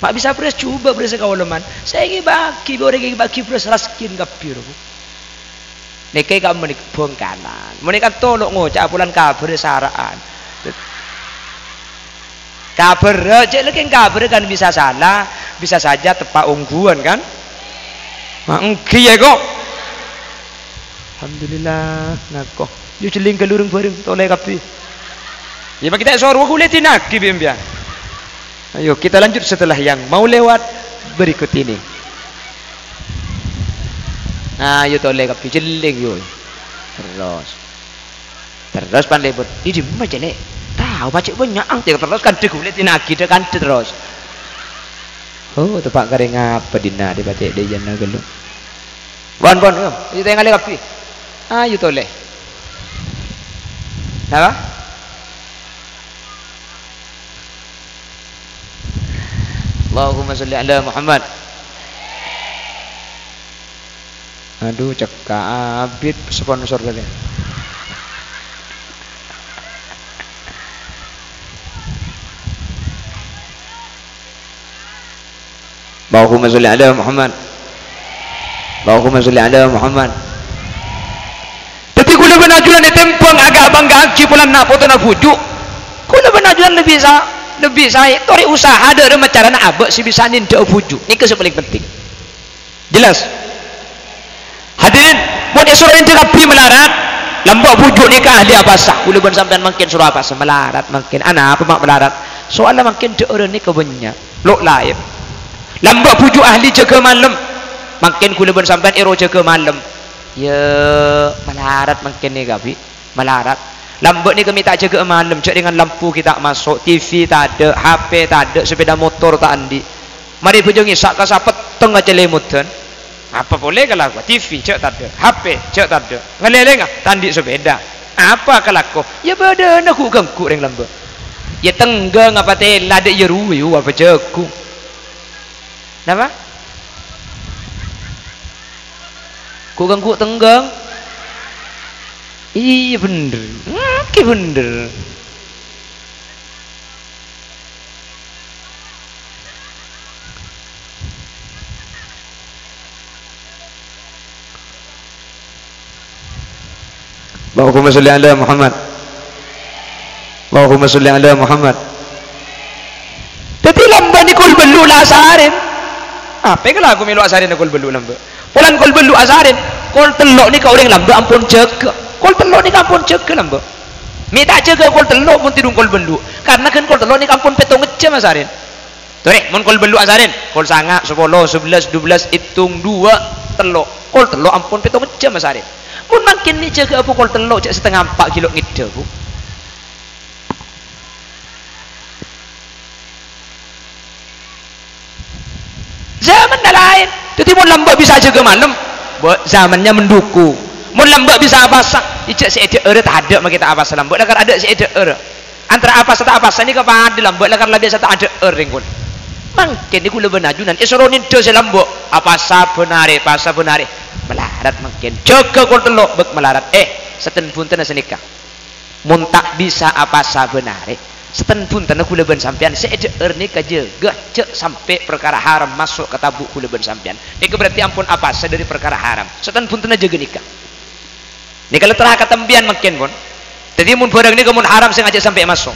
Ma' bisa bherrâs jhubâ', bherrâs kaoleman. Sè èngèbâ'aghi, orèng èngèbâ'aghi bherrâs raskin kabbhi, ro, Bu. Nèka è kamma nèka Bhângkalan. Mon è kanto lo' ngoca'a polana kabhârrâ sara'an. Kabhârrâ, cè' lè kèng kabhârrâ kan bisa sala, bisa saja teppa' ongghuwân, kan? Ma' ènggi, yâ, kok. Alhamdulillah, ngako. Yu jhelling ghâllu rèng-bhâreng, tolè kabbhi. Yâ, ma' kita soro ghulâ dinaghi bi' empèyan. Ayo, kita lanjut setelah yang mau lewat berikut ini. Ayo, tolè kabbhi, jhelling, yu. Terros. Terros pan lebur. Di dimma, Cè', Lè'? Tao, pajhât bânnya', ah, terros kandhâ ghulâ dinaghi, dâ' kandhâ terros. Oh, teppa' karè ngapa dinna' di pajhât dâ' iyâ na ghâllu. Pon, pon, yo. Ayo tèngalè kabbhi. Ayo tolè. Napa? Allahumma sholli ala Muhammad. Aduh, cekka' abit sponsor tadi. Allahumma sholli ala Muhammad. Allahumma sholli ala Muhammad. Dhâddhi kaulâ bân ajunan ètembhâng aga-, abângga'aghi polana na' potona bhuju'. Kaulâ bân ajunan lebbi sa-, lebbi saè torè usaha dâ' remma carana abâ' sè bisa nèndhâ'â bhuju'. Nèka sè palèng penting. Jelas? Hadirin, mon èsoro nèndhâ kabbhi malarat, lambâ' bhuju' nèka ahli apasa. Kaulâ bân sampèyan mangkèn soro apasa, malarat mangkèn. Anapa ma' malarat? Soalla mangkèn dhâ'ârân nèka bânnya'. Lo' laèn. Lambâ' bhuju' ahli jâgâ malem. Mangkèn kaulâ bân sampèyan èro jâgâ malem. Yâ, malarat mangkèn nèka, Bi'. Malarat. Lambâ' nèka mè' ta' jâgâ'â malem, jhâ' rèngan lampu ghi' ta' maso', T V tadâ', H P tadâ', sepeda motor ta' andi'. Marè bhâjâng Isa' kasa petteng acalèmodhân. Apa polè kalakowa? T V jhâ' tadâ', H P jhâ' tadâ'. Ngalèlènga, ta' andi' sepeda. Apa kalako? Yâ bâdâna ghu'-ghângghu' rèng lambâ'. Yâ tengghâng apa tèla dâ' iyâ ruyu apa jhâghung. Napa? Ghu'-ghângghu' tengghâng? Iyâ bhender. Èngghi bhender. Allahumma sholli ala Muhammad. Allahumma sholli ala Muhammad. Dhâddhi lambâ' nèka kol bâllu' la asarèn. Apa kalako mèlo asarèn kol bâllu' lambâ'? Polana kol bâllu' asarèn, kol tello' nèka orèng lambâ' ampon jâgâ. Kol tello' nèka ampon jâgâ lambâ'. Mè' ta' jâgâ kol tello' mon tèdung kol bâllu'. Karna ghân kol tello' nèka ampon pèttongnga jhâm asarèn. Torè, mon kol bâllu' asarèn, kol sanga', sapolo, sabellâs, dubellâs, ètong, duwâ', tello'. Kol tello' ampon pèttongnga jhâm asarèn. Mon mangkèn nè jâgâ'â bu kol tello' jhâ' satengnga empa' ghi' lo' ngèdhâ, Bu. Zamanna laèn. Dhâddhi mon lambâ' bisa jâgâ malem, bâ-, zamannya mendukung. Mon lambâ' bisa apasa, jhâ' sè èdhâ'ârâ tadâ' makè ta' apasa lambâ', lakar adâ' sè èdhâ'ârâ. Antara apasa ta' apasa nèka padâ lambâ', lakar la biyasa ta' adhâ'âr rèng kol. Mangkèn nèko kaulâ bân ajunan èsoro nèndhâ sè lambâ', apasa bân arè, apasa bân arè. Malarat mangkèn. Jâgâ kol tello' bâk malarat. Eh, saten bhuntenna sanèka. Mon ta' bisa apasa bân arè, saten bhuntenna kaulâ bân sampèyan sè èdhâ'âr nèka jâgâ jhâ' sampè' parkara haram maso' ka tabu' kaulâ bân sampèyan. Nèka berarti ampon apasa dâri parkara haram. Saten bhuntenna jâgâ nèka. Nèka la terra ka sampèyan mangkèn, pon. Dhâddhi, mon bhârâng nèka mon haram sè ngajhâk sampè' maso'.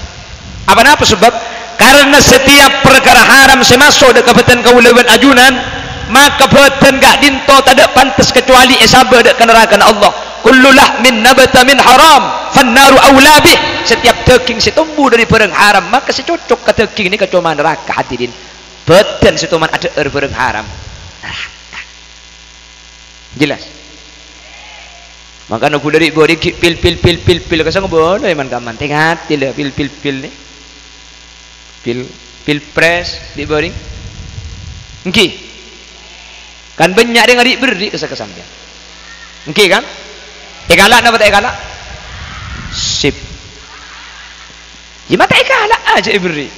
Apa napa sebab? Karena setiap parkara haram sè maso' dâ' ka bâdân kaulâ bân ajunan, Maka bhâdhân ka'dinto tadâ' pantes kacuali èsabâ dâ' ka narakana Allah. "Kullu lahmin nabata min haram, fannaru aula bih." Setiap dâging sè tombu dâri bhârâng haram, maka sè cocok ka dâging nèka coma naraka, hadirin. Bhâdhân sè toman adhâ'âr bhârâng haram, naraka. Jelas? Makana ghulâ ri'-bâri' ghi' pil, pil, pil, pil, pil, ka sèngko' bâlâ è man-kamman. Tè-ngatè la pil, pil, pil nè. Pil, pilpres ri'-bâri'. Èngghi. Kan bânnya' rèng ri'-bâri' ka sè ka sampèyan. Èngghi kan? Èkala' napa ta' èkala'? Sip. Yâ, ma' ta' èkala' jhâ' èbâri'.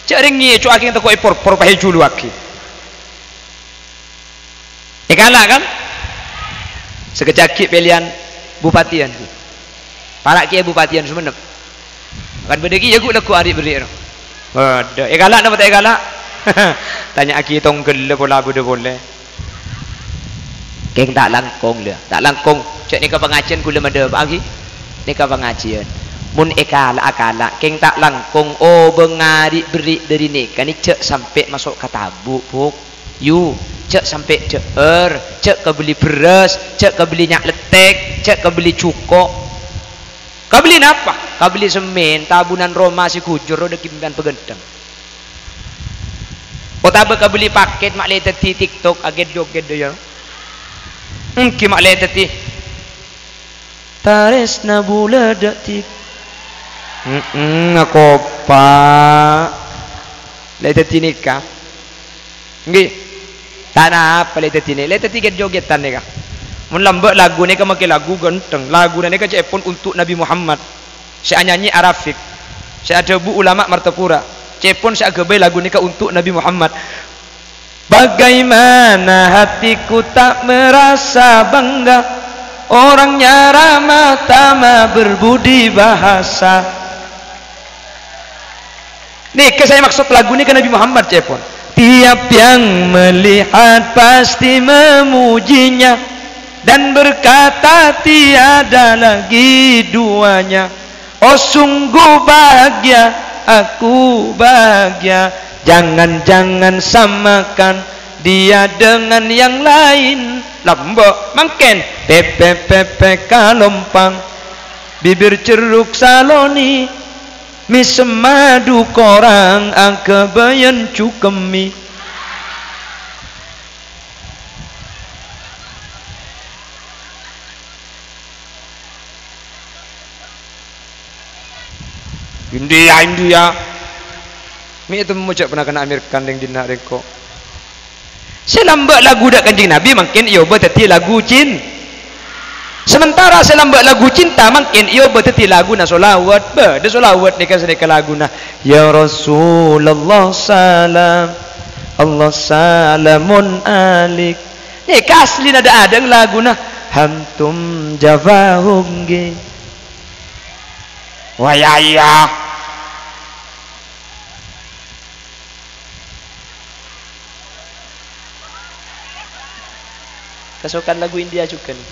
Jhâ' rèng ngèco'aghi tako' èporpor, pas èjuluwaghi. Èkala' kan? Sakejjhâ' ghi' pèlèyan bupatiyan. Para' kèya bupatiyan Sumenep. Kan bâdâ kèya ghu'-lagghu' ri'-bâri' rowa. Bâdâ. Èkala' napa ta' èkala'? Tanya'aghi tongghâlla pola bâdâ polè. Kèng ta' langkong, la. Ta' langkong. Jhâ' nèka pangajiân ghulâ madâpa'aghi. Nèka pangajiân. Mon èkala'a kala', kèng ta' langkong obângnga ri'-bâri' dâri nèka nè jhâ' sampè' maso' ka tabu', Bu'. Yu, jhâ' sampè' dhâ'âr, jhâ' kabelli bherrâs, jhâ' kabelli nya' lettèk, jhâ' kabelli jhuko'. Kabelli napa? Kabelli semmèn, tabunan roma sè ghujur, rowa dâgghi' sampèyan paghândhâng. Otabâ kabelli pakèt ma' lè dhâddhi TikTok, agèt-jogèt, yâ. Èngghi ma' lè dhâddhi. Tarèsna bulâ dâ' ti-, hemm, akopa'. Lè dhâddhi nèka. Èngghi. Ta' napa lè dhâddhi nè-, lè dhâddhi ghet-joghetan nèka. Mon lambâ' lagu nèka makè lagu ghântheng. Laguna nèka ca'èpon untuk Nabi Muhammad. Sè anyanyè Arafik. Sè adhâbu ulama Martapura. Ca'èpon sè aghâbây lagu nèka untuk Nabi Muhammad. Bagaimana hatiku tak merasa bangga, orangnya ramah tamah berbudi bahasa. Nèka sè èmaksod lagu nèka Nabi Muhammad, ca'èpon. Tiap yang melihat pasti memujinya dan berkata tiada lagi duanya. Oh, sungguh bahagia, aku bahagia. Jangan-jangan samakan dia dengan yang lain. Lambâ' mangkèn. Pèpè, pèpè kalompang. Bibir cerruk saloni. Mèsem madu korang aghâbâyân cukemmi. India, India. Mè' ètemmo jhâ' pernah kèna Amir Khan rèng dinna' rèng ko'. Sè lambâ' lagu dâ' Kanjeng Nabi mangkèn èobâ dhâddhi lagu cin-, sementara sè lambâ' lagu cinta mangkèn èobâ dhâddhi laguna sholawat. Bâdâ sholawat nèka sanèka laguna, "Ya Rasulullah salam, Allah salamun alaik." Nèka aslina dâ'-adâ'ân laguna, "Hantum jafahum ge." Wah, ya, ya. Kasokan lagu India juga nih.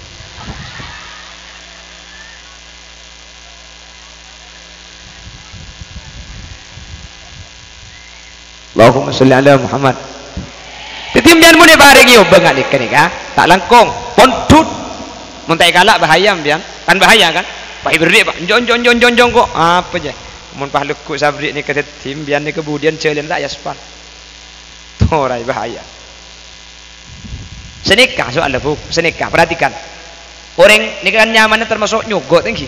Allahumma sholli ala Muhammad. Dhâddhi, sampèyan mon èparèngè obâng nèka, nèka, ta' langkong, pondhut. Mon ta' èkala' bahaya, sampèyan. Kan bahaya, kan? Pas èberri', Pak. Enjong, enjong, enjong, enjong, enjong, kok. Apa, jâ? Mon pas lagghu' sabri' nèka dhâddhi, sampèyan nèka budiyân jhâlân ta' èaspal. Toraè bahaya. Sanèka soalla, Bu, sanèka. Perhatikan. Orèng nèka kan nyamana tamaso' nyogo' tèngghi.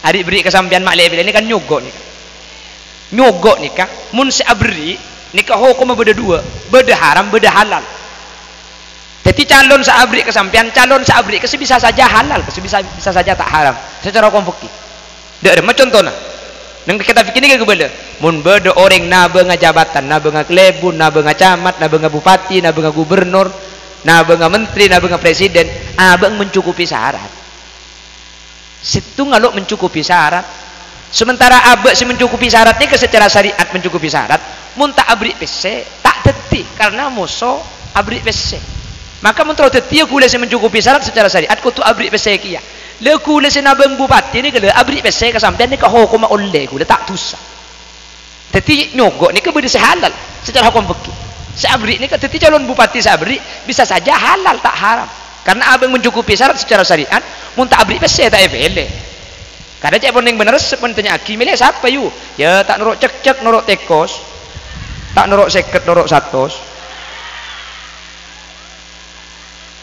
Ari' berri' ka sampèyan ma' lè-, lè-, nèka kan nyogo' nèka. Nyogo' nèka, mon sè aberri', nèka hokomma bâdâ duwâ', bâdâ haram, bâdâ halal. Dhâddhi calon sè aberri' ka sampèyan, calon sè aberri' ka sè bisa saja halal, ka sè bisa, bisa saja ta' haram, sacara hukum fikih. Dâ' remma contona. Neng kitab fikih nèka kabâlâ. Mon bâdâ orèng nabânga jabatan, nabânga kalèbun, nabânga camat, nabânga bupati, nabânga gubernur, nabânga menteri, nabânga presiden, abâ' mencukupi syarat. Sèttong alo' mencukupi syarat. Sementara abâ' sè mencukupi syarat nèka secara syariat mencukupi syarat, mon ta' aberri' pèssè, ta' dhâddhi, karena moso aberri' pèssè. Maka mon terro dhâddhiyâ ghulâ sè mencukupi syarat secara syariat, kodhu aberri' pèssè kèya. La ghulâ sè nabâng bupati nèka la aberri' pèssè ka sampèyan nèka hokomma ollè ghulâ, ta' dusa. Dhâddhi nyogo' nèka bâdâ sè halal secara hukum fikih. Sè aberri' nèka dhâddhi calon bupati sè aberri' bisa saja halal, ta' haram. Karena abâ' mencukupi syarat secara syariat, mon ta' aberri' pèssè ta' èpèlè. Kadhâng cè' pon neng bâ'na resep mon ètanya'aghi, "Mèlè sapa, yu?" "Ya, ta' noro' cekcek, noro' tèkos. Ta' noro' sèket, noro' satos."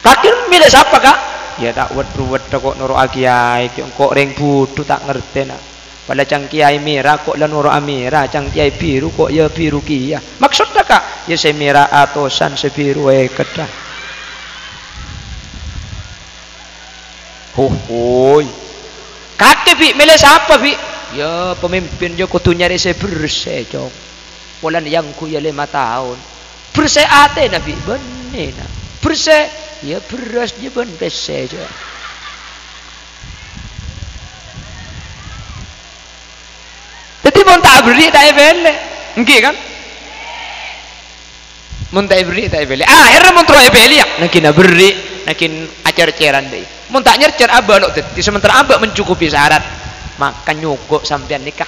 "Kakè mèlè sapa, Ka'?" "Ya, ta' wèt-ruwèt ko' noro'a kèyaè, kè engko' rèng budhu ta' ngartè, na'. Pala cang kèyaè mèra ko' la noro'a mèra, cang kèyaè biru ko' ya biru kèya." "Maksodda, Ka'?" "Ya, sè mèra atosan, sè biru èketta." Hohoy. "Kakè, Bi', mèlè sapa, Bi'?" "Ya, pamimpin ya kodhu nyarè sè bersè, Cong. Polana èyangghuy ya lèma taon." "Bersè atèna, Bi'?" "Bânnè, na'." "Bersè?" "Ya, bherrâs jâ bân pèssè, jâ." Dhâddhi, mon ta' aberri', ta' èpèlè. Èngghi, kan? Mon ta' èberri', ta' èpèlè. Ahèrra mon terro èpèlè, ya, nagina berri', nagin acer-ceran dâi. Mon ta' nyer-cer, abâ' lo' dhâddhi, sementara abâ' mencukupi syarat, maka nyogok sampèyan nèka.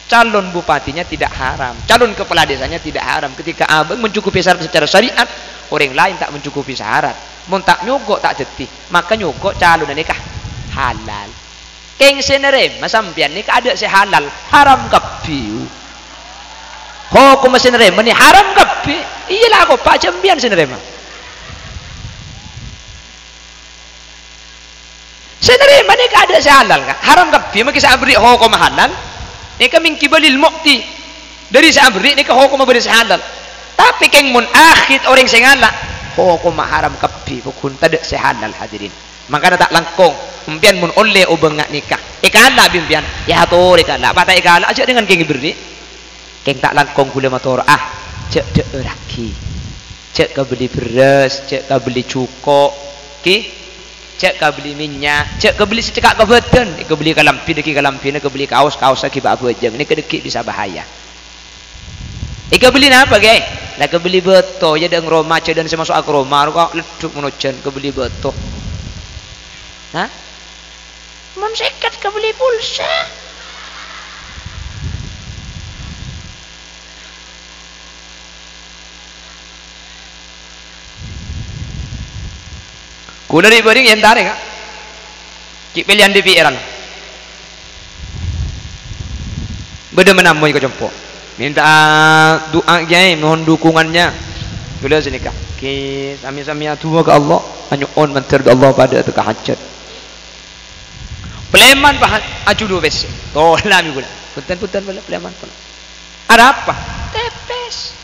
Calon bupatinya tidak haram, calon kepala desanya tidak haram. Ketika abâ' mencukupi syarat secara syariat, orèng laèn ta' mencukupi syarat. Mon ta' nyogok, ta' dhâddhi, maka nyogok calonna nèka halal. Kèng sè narèma sampèyan nèka adâ' sè halal, haram kabbhi. Hokomma sè narèma nè haram kabbhi. Iyâ la, ko' pa' sampèyan sè narèma. Sè narèma nèka adâ' sè halal, Ka'. Haram kabbhi, mangkè sè aberri' hokomma halal. Nèka min qibalil mu'ti. Dâri sè aberri' nèka hokomma bâdâ sè halal. Tapè kèng mon akhit orèng sè ngala', hokomma haram kabbhi, pokon tadâ' sè halal, hadirin. Mangkana ta' langkong, empèyan mon ollè obângnga nèka. Èkala' bi' empèyan, èyatorè kala'. Apa ta' èkala', ajâ' dengan kèng èberri'. Kèng ta' langkong ghulâ matoro'a, jâ' dhâ'ârraghi. Jâ' kabelli bherrâs, jâ' kabelli jhuko', ghi? Jâ' kabelli mènnya', jâ' kabelli sè cekka' ka bâdân. Èkabelli kalambhi, dâggi' kalambhina, kabelli kaos, kaossa ghi' bâ' abhâjâng. Nèka dâggi' bisa bahaya. Èkabelli napa, Kè? La kabelli bâto, ya, dâng roma, jhâ' dâng sè maso'a ka roma, rowa leddhuk mon ojhân, kabelli bâto. Hah? Mon sèket kabelli pulsa. Ghulâ rè'-bâri' èntarè, Ka'. Ghi' pèlèyan dhibi' èran. Bâdâ manamoy ka compo'. Minta du'a, Kèyaè, mohon dukungannya. Ghulâ sanèka. Ghi, sami-sami adu'a ka Allah. Anyo'on mandhâr dâ' Allah padâ ateka hajat. Palèman, Pak, ajulu pèssè. Tola bi' ghulâ. Bhunten, bhunten, palè-, palèman, palè-. Arapa? Tèpès.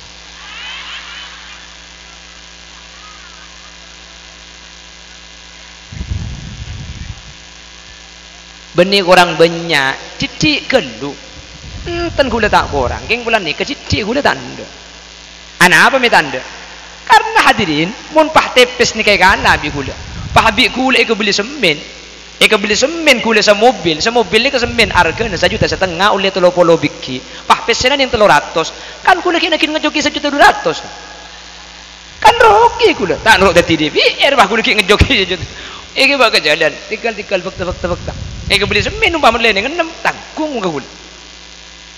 Bânnè korang bânnya', dhiddhi' ghâllu. Enten ghulâ ta' korang, kèng polana nèka dhiddhi' ghulâ ta' endâ'. Anapa mè' ta' endâ'? Karna hadirin, mon pas tèpès nèka èkala' bi' ghulâ. Pas bi' ghulâ èkabelli semmèn. Èkabelli semmèn ghulâ samobil, samobil nèka semmèn arghâna sajuta satengnga ollè tello polo bighi'. Pas pèssèna nèng tello ratos. Kan ghulâ ghi' nagin ngejjogi sajuta dua ratos. Kan rogi ghulâ. Ta' noro' dhâddhi D P R, pas ghulâ ghi' ngejjogi sajuta. Èghibâ ka jhâlân, tèngghâl-tèngghâl, bâkta, bâkta, bâkta. Èkabelli semmèn ompama lènè ngennem, tanggung ka ghulâ.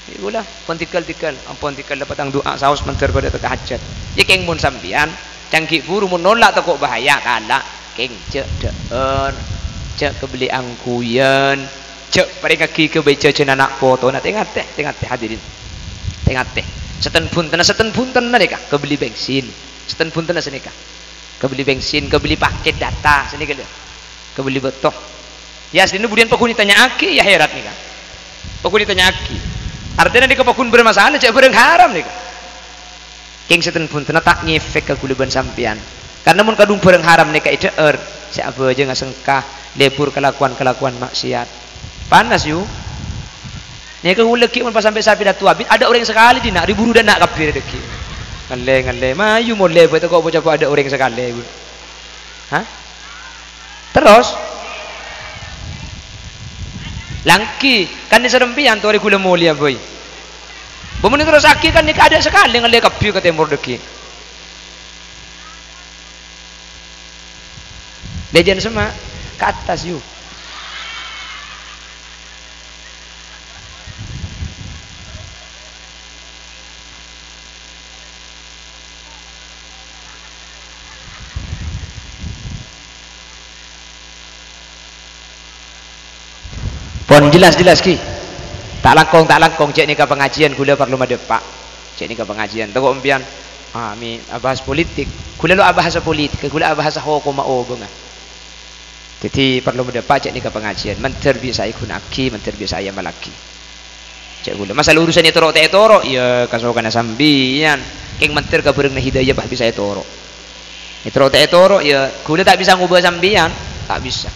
Iyâ, ghulâ, pon tèngghâl-tèngghâl, ampon tèngghâl dâpa' tang du'a saos mandhâr padâ ateka hajat. Iyâ, kèng mon sampèyan, canggi buru mon nola' tako' bahaya, kala', kèng jâ' dhâ'âr, jâ' kabelli angghuyan, jâ' parèngaghi ghâbây jhâjhân ana' potona. Tè-ngatè, tè-ngatè, hadirin. Tè-ngatè. Sèten bhuntenna, sèten bhuntenna nèka, kabelli bensin. Sèten bhuntenna sanèka. Kabelli bensin, kabelli pakèt data, sanèka lho. Kabelli bâto. Iyâ, asli budiyân paggun ètanya'aghi, iyâ, hèrat nèka. Paggun ètanya'aghi. Artèna nèka paggun bermasalah, jâ' bhârâng haram nèka. Kèng sèten bhuntenna ta' ngèfèk ka ghulâ bân sampèyan. Karna mon kadhung bhârâng haram nèka èdhâ'âr, sè abhâjânga sengka, lebur kalakowan-kalakowan maksiat. Panas, yu. Nèka ghulâ ghi' mon pas sampè' sapèda towa abit, adâ' orèng sakalè dinna', rè-buru dâ' enna' kabbhi rè dhâggi'. Ngallè, ngallè, mayu molè bhâi tako' bâ-capa adâ' orèng sakalè, Bu. Hah? Terros? Langghi, kan èsarempèyan torè ghulâ molèya, boy. Bâ mon èterrossaghi kan nèka adâ' sakalè ngallè kabbhi ka tèmor dhâggi'. Lè jân semma', ka attas, yu. Pon jelas-jelas, ghi. Ta' langkong, ta' langkong, cè' nèka pangajiân ghulâ parlo madâpa'. Cè' nèka pangajiân, tako' empèyan, ah, mè' abahas politik. Ghulâ lo' abahasa politik, ghulâ abahasa hokomma obângnga. Dhâddhi parlo madâpa' cè' nèka pangajiân, mandhâr bisa èghuna'aghi, mandhâr bisa èamallaghi. Cè' ghulâ, masalah urusan ètoro' ta' ètoro', ya kasokanna sampèyan. Kèng mandhâr ka bhârângnga hidayah pas bisa ètoro'. Ètoro' ta' ètoro', ya ghulâ ta' bisa ngobâ sampèyan, ta' bisa.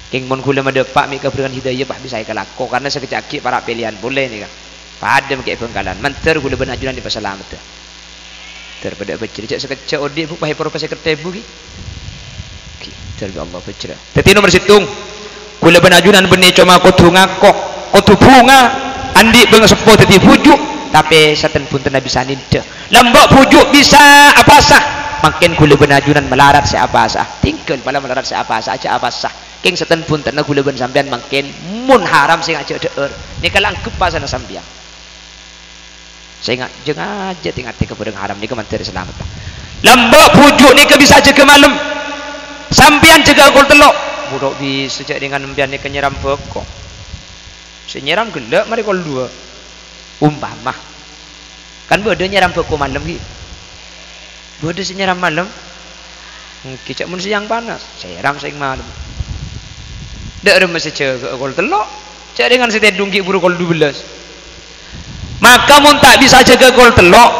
Kèng mon ghulâ madâpa' mè' ka bhârângan hidayah pas bisa èkalako, karna sakejjhâ' aghi' para' pèlèyan polè nèka. Padâ mè' Bhângkalan, mandhâr ghulâ bân ajunan èpasalameddhâ. Dâr padâ abhâjjhrâ, jhâ' sakejjhâ' odi', Bu, pas èporo pas sèket èbu, ghi. Ghi, dâr bi' Allah abhâjjhrâ. Dhâddhi nomer sèttong, ghulâ bân ajunan bânnè coma kodhu ngako, kodhu bhunga, andi' bângaseppo dhâddhi bhuju', tapè saten-bhuntenna bisa nèndhâ. Lambâ' bhuju' bisa apasa, mangkèn ghulâ bân ajunan malarat sè apasa. Tinggal pala malarat sè apasa, ajâ' apasa. Kèng saten-bhuntenna ghulâ bân sampèyan mangkèn mon haram sè ngajâ' dhâ'âr. Nèka la anggep pasana sampèyan. Sè nga-, jhâ' ngajâ' tè-ngatè ka bhârâng haram nèka mandhâr salameddhâ. Lambâ' bhuju' nèka bisa jâgâ malem. Sampèyan jâgâ kol tello'. Bhuto' bisa jhâ' rèngan empèyan nèka nyèram bhâko. Sè nyèram ghellâ' marè kol duwâ'. Umpama. Kan bâdâ nyèram bhâko malem, ghi. Bâdâ sè nyèram malem. Èngghi, cè' mon sèyang panas, sèram sèyang malem. Dâ' remma sè jâgâ kol tello', cè' rèngan sè tèdung ghi' bhuru kol dubellâs. Maka mon ta' bisa jâgâ kol tello',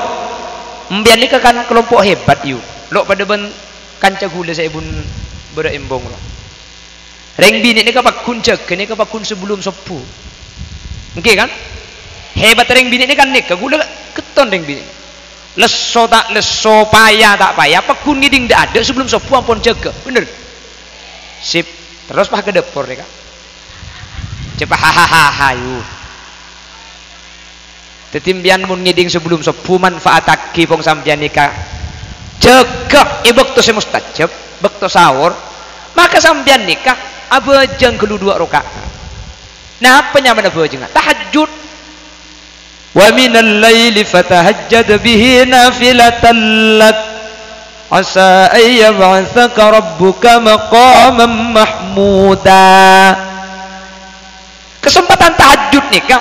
empèyan nèka kan kalompo' hebat, yu. Lo' padâ bân kanca ghulâ sè èbun bârâ' embong, lo. Rèng binè' nèka pagghun jâgâ nèka pagghun sabellun sobbhu. Èngghi, kan? Hebat rèng binè' nèka nèka, ghulâ ghetton rèng binè'. Lesso ta' lesso, paya ta' paya, pagghun ngèding dâ'-adâ' sabellun sobbhu ampon jâgâ. Bhender? Sip. Terros pas ka dâpor nèka. Cep, hahaha, yu. Dhâddhi, empèyan mon ngèding sabellun sobbhu, manfaataghi pong sampèyan nèka. Jâgâ è bâkto sè mustajab, bâkto sahur, maka sampèyan nèka abhâjâng ghâllu duwâ' raka'at. Napa nyamana abhâjângnga? Tahajjud. "Wa minal laili fatahajjad bihi nafilatan lak, asa an yab'atsaka rabbuka maqaman mahmuda." Kasempadhân tahajjud nèka,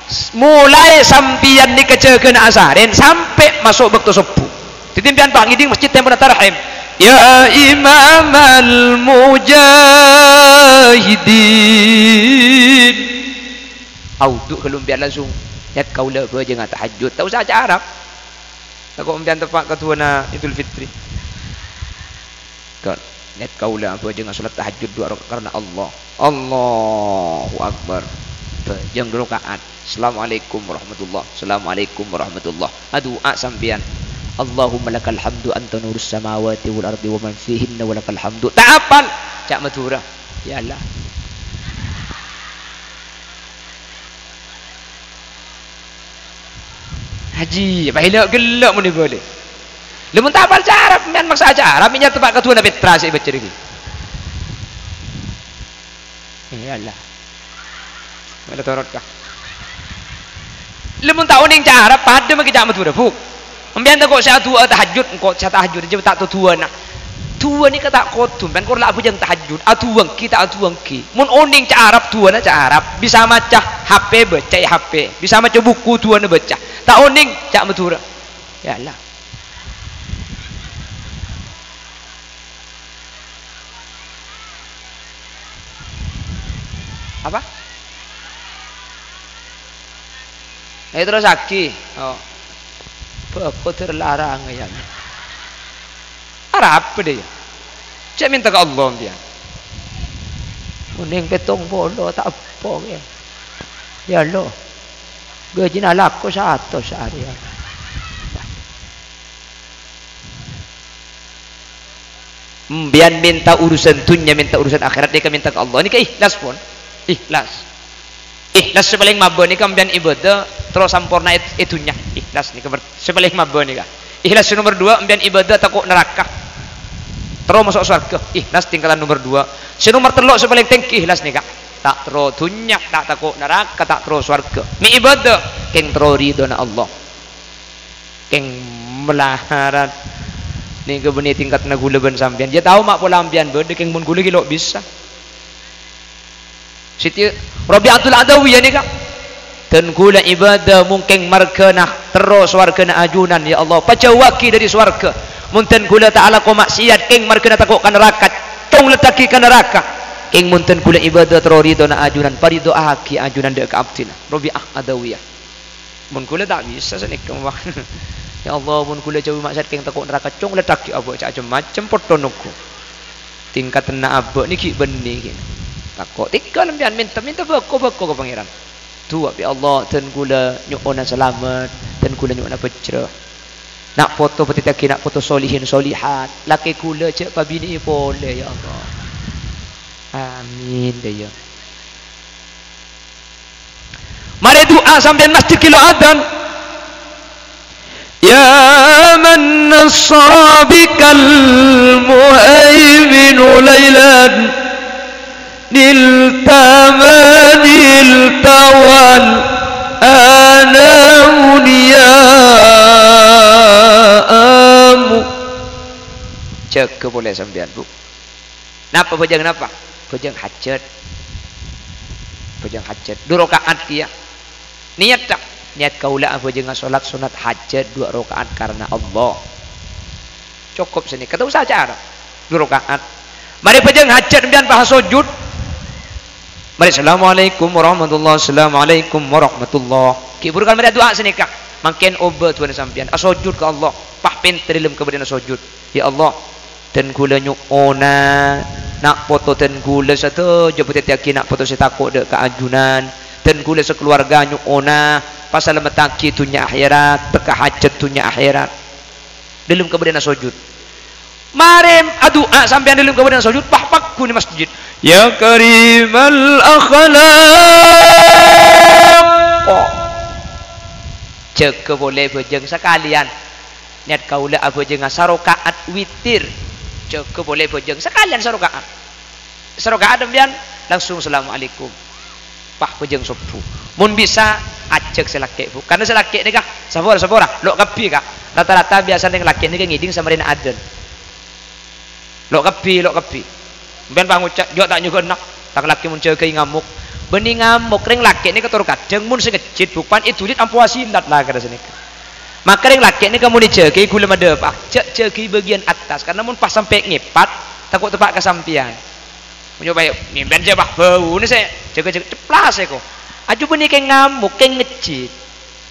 s-, molaè sampèyan nèka jâgâna asarèn sampè' maso' bâkto sobbhu. Dhâddhi, sampèyan pas ngèding masjid tempona tarhim. "Ya imamal mujahidin." Audhu' ghâllu sampèyan langsung. Niyat kaulâ abhâjângnga tahajjud. Ta' osa aca Arab. Tako' sampèyan teppa' ka du'ana Idul Fitri. Kan, niyat kaulâ abhâjângnga salat tahajjud duwâ' raka'at karna Allah. Allahu Akbar. Abhâjâng duwâ' raka'at. Assalamualaikum warahmatullah. Assalamualaikum warahmatullah. Adu'a sampèyan. "Allahumma lakal hamdu anta nurus samawati wal ardi wa man fihinna wa lakal hamdu." Ta' apal. Ca' Madhurâ. Ya Allah. Haji, apa hela' gella' mon èbâli. Lha mon ta' apal ca' Arab, sampèyan maksa ca' Arab, mè' nyateppa' ka du'ana Petra sè èbâca dhâggi'. Iyâ, Allah. Mèla torot, ka. Lha mon ta' onèng ca' Arab, padâ maghi ca' Madhurâ, Bu. Sampèyan tako' sè adu'a tahajjud, engko' sè tahajjud jâ ta' tao du'ana. Du'a nèka ta' kodhu, sampèyan kor la abhâjâng tahajjud, adu'a èngghi ta' adu'a èngghi. Mon onèng ca' Arab, du'ana ca' Arab, bisa maca H P, baca è H P, bisa maca buku, du'ana baca. Ta' onèng ca' Madhurâ. Ya Allah. Apa? Eh, terrosaghi. Oh. Bâko ter larang ya. Arapa dhâ' ya? Cè' mènta ka Allah, mbiyan. Onèng pèttong polo ta' eppo, ya. Ya, lo. Gajina lako satos saarè, ya. Mbiyan mènta urusan dunnya, mènta urusan akhirat, nèka mènta ka Allah. Nèka ikhlas, pon. Ikhlas. Ikhlas sè palèng mabâ nèka mbiyan ibadah terro samporna è, è dunnya. Ikhlas nèka per-, sè palèng mabâ nèka. Ikhlas sè nomer dua, mbiyan ibadah tako' naraka. Terro maso' sowarghâ. Ikhlas tingkatan nomer dua. Sè nomer tello' sè palèng tèngghi ikhlas nèka. Ta' terro dunnya, ta' tako' naraka, ta' terro sowarghâ. Mè' ibadah, kèng terro ridhona Allah. Kèng malarat. Nèka bânnè tingkatna ghulâ bân sampèyan. Yâ tao ma' pola sampèyan bâdâ, kèng mon ghulâ ghi' lo' bisa. Siti Rabi'atul Adawiyah nèka, "Dân ghulâ ibadah mon kèng marghâna terro sowarghâna ajunan, ya Allah, pajhâuwaghi dâri sowarghâ. Mon dân ghulâ ta' alako ma'siyat, kèng marghâna tako' ka naraka, congleddhâghi ka naraka. Kèng mon dân ghulâ ibadah terro ridhâna ajunan, paridhoaghi ajunan dâ' ka abdhina." Rabi'ah Adawiyah. Mon ghulâ ta' bisa sanèka, Pak. Ya Allah, mon ghulâ jhâu ma'siyat kèng tako' naraka, cong leddhâghi abâ' ca' cem-macem potto nonggu. Tingkatanna abâ' nè ghi' bânnè kèng. Tako' tèghâl sampèyan mènta, mènta bhâko-bhâko ka Pangèran. Du'a, "Ya Allah, dân ghulâ nyo'ona salamet, dân ghulâ nyo'ona bhâjrâ. Na' poto bâdâ tèyaghi na' poto solihin solihat, lakè ghulâ jhâ' pabinè'è polè, ya Allah." Amin, dâ' iyâ. Marè du'a sampèyan masjid ghi' lo' adzan. "Ya man nasara bikal muhaiminu lailan, nilta ma nilta wal anamu niyamu." Jâgâ polè sampèyan, Bu. Napa bhâjâng napa? Bhâjâng hajat. Bhâjâng hajat. Du raka'at kèya. Niyat, ta'? Niyat kaulâ abhâjângnga solat sunat hajat du raka'at karana Allah. Cokop sanèka, ta' osa acara. Du raka'at. Marè bhâjâng hajat sampèyan pas sojud. Marè, "Assalamualaikum warahmatullah, assalamualaikum warahmatullah." Ghi' bhuru kan marè adu'a sanèka. Mangkèn obâ du'ana sampèyan. Asojud ka Allah. Pas pènta dâlem kabâdâ'ânna sojud. Ya Allah, dân ghulâ nyo'ona, na' poto dân ghulâ sadhâjâ bâdâ tèyaghi na' poto sè tako' dâ' ka ajunan. Dân ghulâ sakalowarga nyo'ona, pasalamettaghi dhunnya akhèrat, tekka hajat dhunnya akhèrat. Dâlem kabâdâ'ânna sojud. Marè adu'a sampèyan dâlem kabâdâ'ânna sojud, pas paggun è masjid. "Ya karimal akhlaq." Oh. Jâgâ polè bhâjâng sakalèyan. Niyat kaulâ abhâjângnga saraka'at witir. Jâgâ polè bhâjâng sakalèyan saraka'at. Saraka'at sampèyan langsung assalamualaikum. Pas bhâjâng sobbhu. Mon bisa, ajhâk sè lakè', Bu. Karana sè lakè' nèka, sapora, sapora, lo' kabbhi, Ka'. Rata-rata biyasana rèng lakè' nèka ngèdhing samarèna adzan. Lo' kabbhi, lo' kabbhi. Sampèyan pas ngoca', "Jhâ' ta' nyogâna, tang lakè mon jâgâi ngamok." Bânnè ngamok, rèng lakè' nèka tor kadhâng mon sè ngejjhit, Bu, pan èdulid ampo asilat la kara sanèka. Maka rèng lakè' nèka mon èjâgâi ghulâ madâpa'a, jhâ' jâgâi bâgiyân attas, karana mon pas sampè' ngèpat, tako' teppa' ka sampèyan. Mon nyopaè, "Mèmpèn jhâ' pas bâuna sè jâgâ-jâgâ ceplas èko." Ajhubâ nèka ngamok, kèng ngejjhit.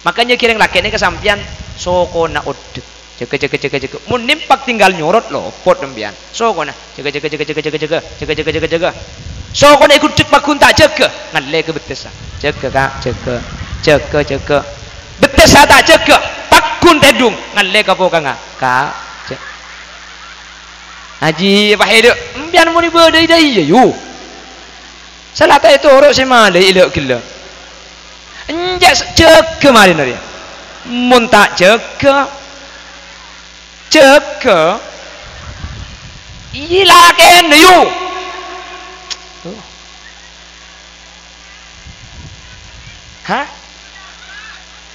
Makanya ghirèng lakè'na ka sampèyan sokona oddhek. Jâgâ, jâgâ, jâgâ, jâgâ. Mon nèmpak tinggal nyorot, lopot sampèyan. Sokona. Jâgâ, jâgâ, jâgâ. Sokona èghudhek paggun ta' jâgâ. Ngallè ka bettessa. Jâgâ, Ka', jâgâ. Jâgâ, jâgâ. Bettessa ta' jâgâ. Paggun tèdung. Ngallè ka pokangnga. Ka', jâ-, Haji, pas èdhâ', sampèyan mon èbâdâi dâ' iyâ, yu. Sala ta' ètoro' sè malè ella' ghellâ'. Enjâ' s-, jâgâ marèna rèya. Mon ta' jâgâ, jâgâ, iyâ lakèna, yu. Hah?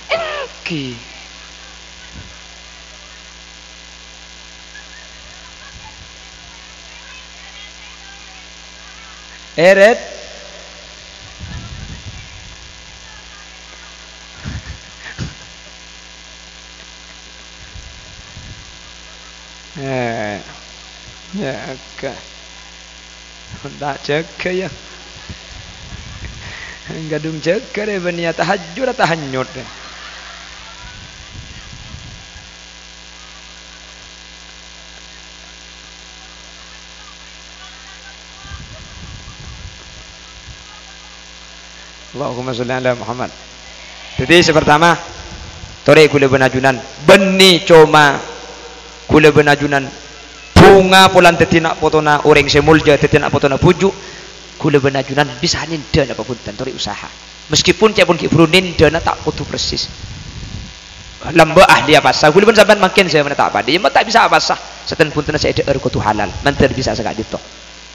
Èngghi. Eret. Eh, jâgâ. Ta' jâgâ, yâ. Kadhung jâgâ rè, bânnè tahajjud, tahanyut rè. Allahumma sholli ala Muhammad. Dhâddhi, sè partama, torè ghulâ bân ajunan, bânnè coma ghulâ bân ajunan bhunga polana dhâddhi na' potona orèng sè molja, dhâddhi na' potona bhuju', ghulâ bân ajunan bisa nèndhâna pabhunten, torè usaha. Meskipun ca'èpon ghi' bhuru nèndhâna ta' kodhu persis. Lambâ' ahli apasa, ghulâ bân sampèyan mangkèn sè mènta ta' padâ, yâ, ma' ta' bisa apasa. Sèttong bhuntenna sè èdhâ'âr kodhu halal, mandhâr bisa saka'dinto.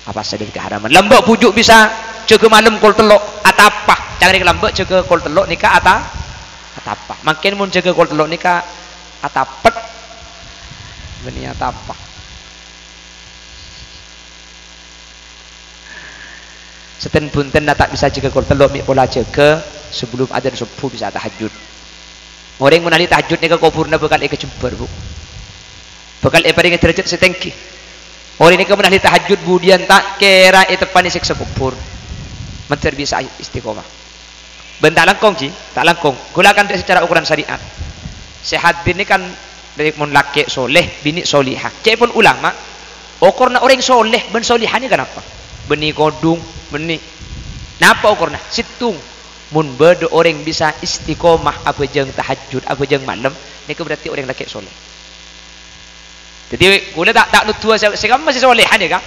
Apasa dâri kaharaman. Lambâ' bhuju' bisa jâgâ malem kol tello', atapa. Ca'na rèng lambâ' jâgâ kol tello' nèka ata-, atapa. Mangkèn mon jâgâ kol tello' nèka atapet. Bânnè atapa. Sèttèn-bhuntenna ta' bisa jâgâ kol tello', mè' pola jâgâ sabellunna adzan sobbhu bisa tahajjud. Orèng mon ahli tahajjud nèka koburra bhâkal èkajembhâr, Bu. Bhâkal èparèngè dârâjhât sè tèngghi. Orèng nèka mon ahli tahajjud budiyân ta' kèra èteppa'è sèksa kobhur. Mandhâr bisa istiqomah. Bân ta' langkong, Ji, ta' langkong. Ghulâ kandhâ secara ukuran syariat. Sè hadir nèka kan mon lakè' soleh, binè' solihah. Ca'èpon ulama, okorna orèng soleh bân solihah nèka napa? Bânnè kodhung, bânnè. Napa okorna? Sèttong. Mon bâdâ orèng bisa istiqomah abhâjâng tahajjud, abhâjâng malem, nèka berarti orèng lakè' soleh. Dhâddhi, ghulâ ta', ta' nodhuwâ sè, sè kamma sè solehah nèka.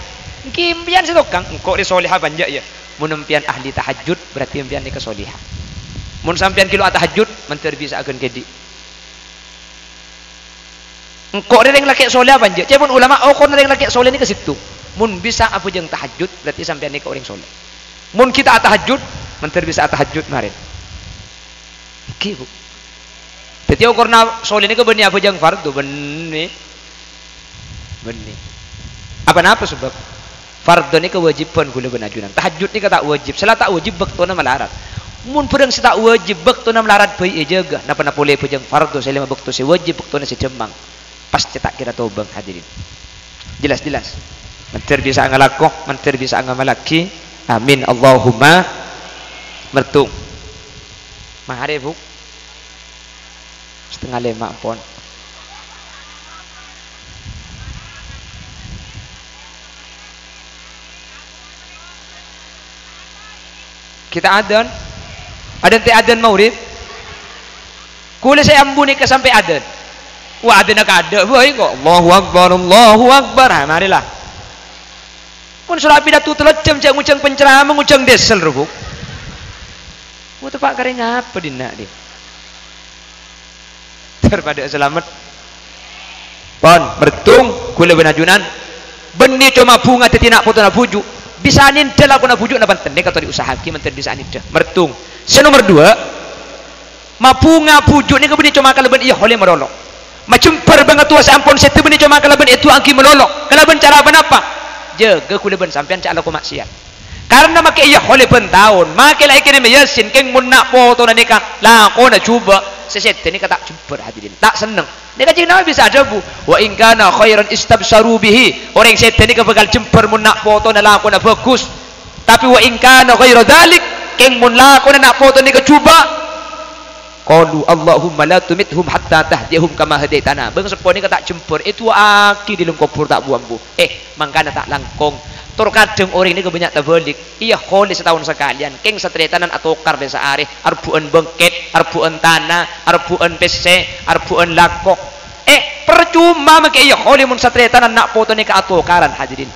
Èngghi empèyan sè tokang, engko' rè solehah bânnya', yâ. Mon empèyan ahli tahajjud, berarti empèyan nèka solehah. Mon sampèyan ghi' lo' atahajjud, mandhâr bisa aghân kèdhi'. Engko' rè rèng lakè' solehah bânnya'. Ca'èpon ulama, okorna rèng lakè' soleh nèka sèttong. Mon bisa abhâjâng tahajjud, berarti sampèyan nèka orèng soleh. Mon ghi' ta' atahajjud, mandhâr bisa atahajjud marèn. Èngghi, Bu. Dhâddhi, okorna soleh nèka bânnè abhâjâng fardhu, bânnè. Bânnè. Apa napa sabâb? Fardhu nèka wâjibhân ghulâ bân ajunan. Tahajjud nèka ta' wâjib. Sè la ta' wâjib bâktona malarat. Mon bhârâng sè ta' wâjib bâktona malarat bhâi èjâgâ, napa-napa polè abhâjâng fardhu sè lèma bâkto sè wâjib bâktona sè dhâmmang. Pastè ta' kèra tobâng, hadirin. Jelas, jelas. Mandhâr bisa ngalako, mandhâr bisa ngamallaghi. Amin. Allahumma mertu. Marè, Bu. Setengah lèma' pon. Kita adzan. Adzan tè adzan maghrib. Ghulâ sè ambu nèka sampè' adzan. Wah, adzanna kaadâ' bhâi kok. Allahu Akbar, Allahu Akbar. Ha, marè la. Mon soro apidato tello jam, jhâ' ngojhâng penceramah, ngojhâng diesel, ro, Bu. Wah, teppa' karè ngapa dinna', dhi? Dâripada salamet. Pon, mertung, ghulâ bân ajunan. Bânnè coma bhunga dhâddhi na' potona bhuju'. Bisa nèndhâ lakona bhuju' napa enten, nèka torè usaha'aghi mandhâr bisa nèndhâ. Mertung. Sè nomer dua, mabhunga bhuju' nèka bânnè coma kalabân èyaholè malolo. Majembhâr bângatowa sè ampon sèdhâ bânnè coma kalabân èdu'aaghi malolo. Kalabân cara ponapa? Jâgâ ghulâ bân sampèyan jhâ' alako ma'siyat. Karna makè èyaholè bân taon, makè la èkèrèmè Yasin, kèng mon na' potona nèka lakona jhubâ', sè sèdhâ nèka ta' jembhâr, hadirin. Ta' senneng. Nèka Kanjeng Nabi bisa adhâbu, "Wa in kana khairan istabsyaru bihi." Orèng sèdhâ nèka bhâkal jembhâr mon na' potona lakona bhâghus. Tapè "wa in kana ghaira dzalik," kèng mon lakona na' potona nèka jhubâ', qalu, "Allahumma la tumithum hatta tahdiyahum kama hadaitana." Bângsa ponèka ta' jembhâr, èdu'aaghi dâlem kobhur ta' bu-ambu. Eh, mangkana ta' langkong. Tor kadhâng orèng nèka bânnya' tabâlik. Èyaholè sataon sakalèyan, kèng sataretanan atokar bân saarè, arbhu'ân bengket, arbhu'ân tana, arbhu'ân pèssè, arbhu'ân lako. Eh, parcoma makè èyaholè mon sataretanan na' poto nèka atokaran, hadirin.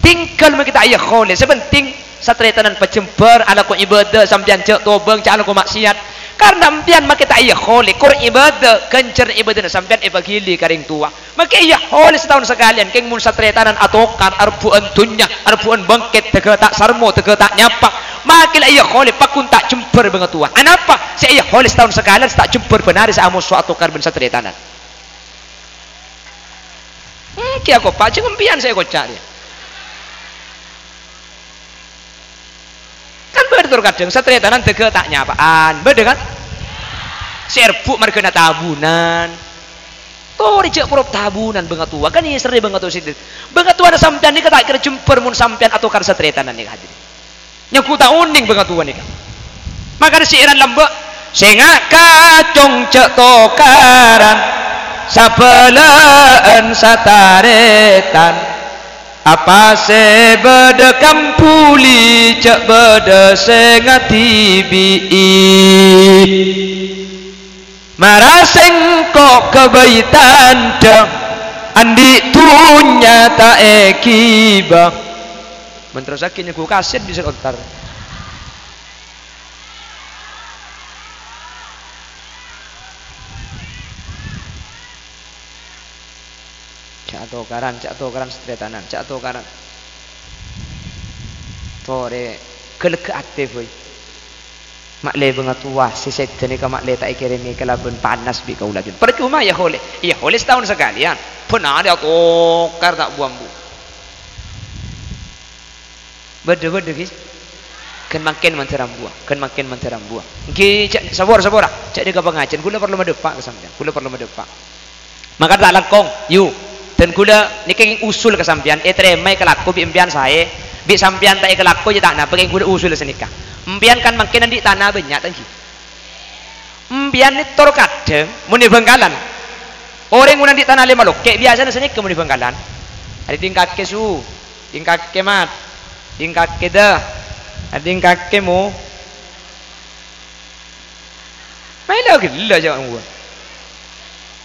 Tinggal makè ta' èyaholè, sè penting sataretanan pajembhâr, alako ibadah, sampèyan jhâ' tobâng, jhâ' alako ma'siyat. Karna empèyan makè ta' èyaholè, kor ibadah, ghânjhârân ibadahna sampèyan èpaghili ka rèng towa. Makè èyaholè sataon sakalèyan, kèng mon sataretanan atokar, arbhu'ân dhunnya, arbhu'ân bengket, dâgâ ta' sarmo, dâgâ ta' nyapa. Makè la èyaholè, paghun ta' jembhâr bângatowa. Anapa? Sè èyaholè sataon sakalèyan, sè ta' jembhâr bân arè sè amoso atokar bân sataretanan. Èngghi, ako, Pa', jhâ' empèyan sè èkoca' rèya. Kan bâdâ tor kadhâng sataretanan dâgâ ta' nyapa'an, bâdâ kan? Sè èrbhu' marghâna tabunan. Torè jhâ' porop tabunan bângatowa, kan èsèrrè bângatowa sèdhâ. Bângatowana sampèyan nèka ta' kèra jembhâr mon sampèyan atokar sataretanan nèka, hadirin. Nyangghu ta' onèng bângatowa nèka. Mangkana syi'ran lambâ', "Sènga' kacong jhâ' tokaran, sabâlâ'ân sataretan. Apa sè bâdâ kambhuli jhâ' bâdâ sè ngadhibi'i. Mara sèngko' ghâbây tandhâ, andi' dhunnya ta' èghibâ." Mon terrossaghi nyangghu kasèt bisa ontar. Jhâ' atokaran, jhâ' atokaran sataretanan, jhâ' atokaran. Torè ghâlâghâ atè, bhâi. Ma'lè bângatowa sè sèdhâ nèka ma'lè ta' èkèrèmè kalabân panas bi' kaulâ, jun. Parcoma èyaholè. Èyaholè sataon sakalèyan. Bân arè atokar ta' bu-ambu. Bâdâ, bâdâ, ghi? Ghân mangkèn mandhâr ambuwâ, ghân mangkèn mandhâr ambuwâ. Èngghi, jhâ' sabor-sabora, jhâ' nèka pangajiyân, kaulâ parlo madâpa' ka sampèyan, kaulâ parlo madâpa'. Maka ta' langkong, yu. Dan kaulâ nèka kèng usul ka sampèyan, ètarèma èkalako bi' empèyan saè, bi' sampèyan ta' èkalako jhâ' ta' napa, kèng kaulâ usul sanèka. Empèyan kan mangkèn andi' tana bânnya', ta' èngghi? Empèyan nè tor kadhâng, mon è Bhângkalan. Orèng mon andi' tana lèma lokè', biyasana sanèka mon è Bhângkalan. Arè dingkakè su, dingkakè mat, dingkakè dâ, dingkakè mo. Maèla ghellâ' jhâ' ngowa.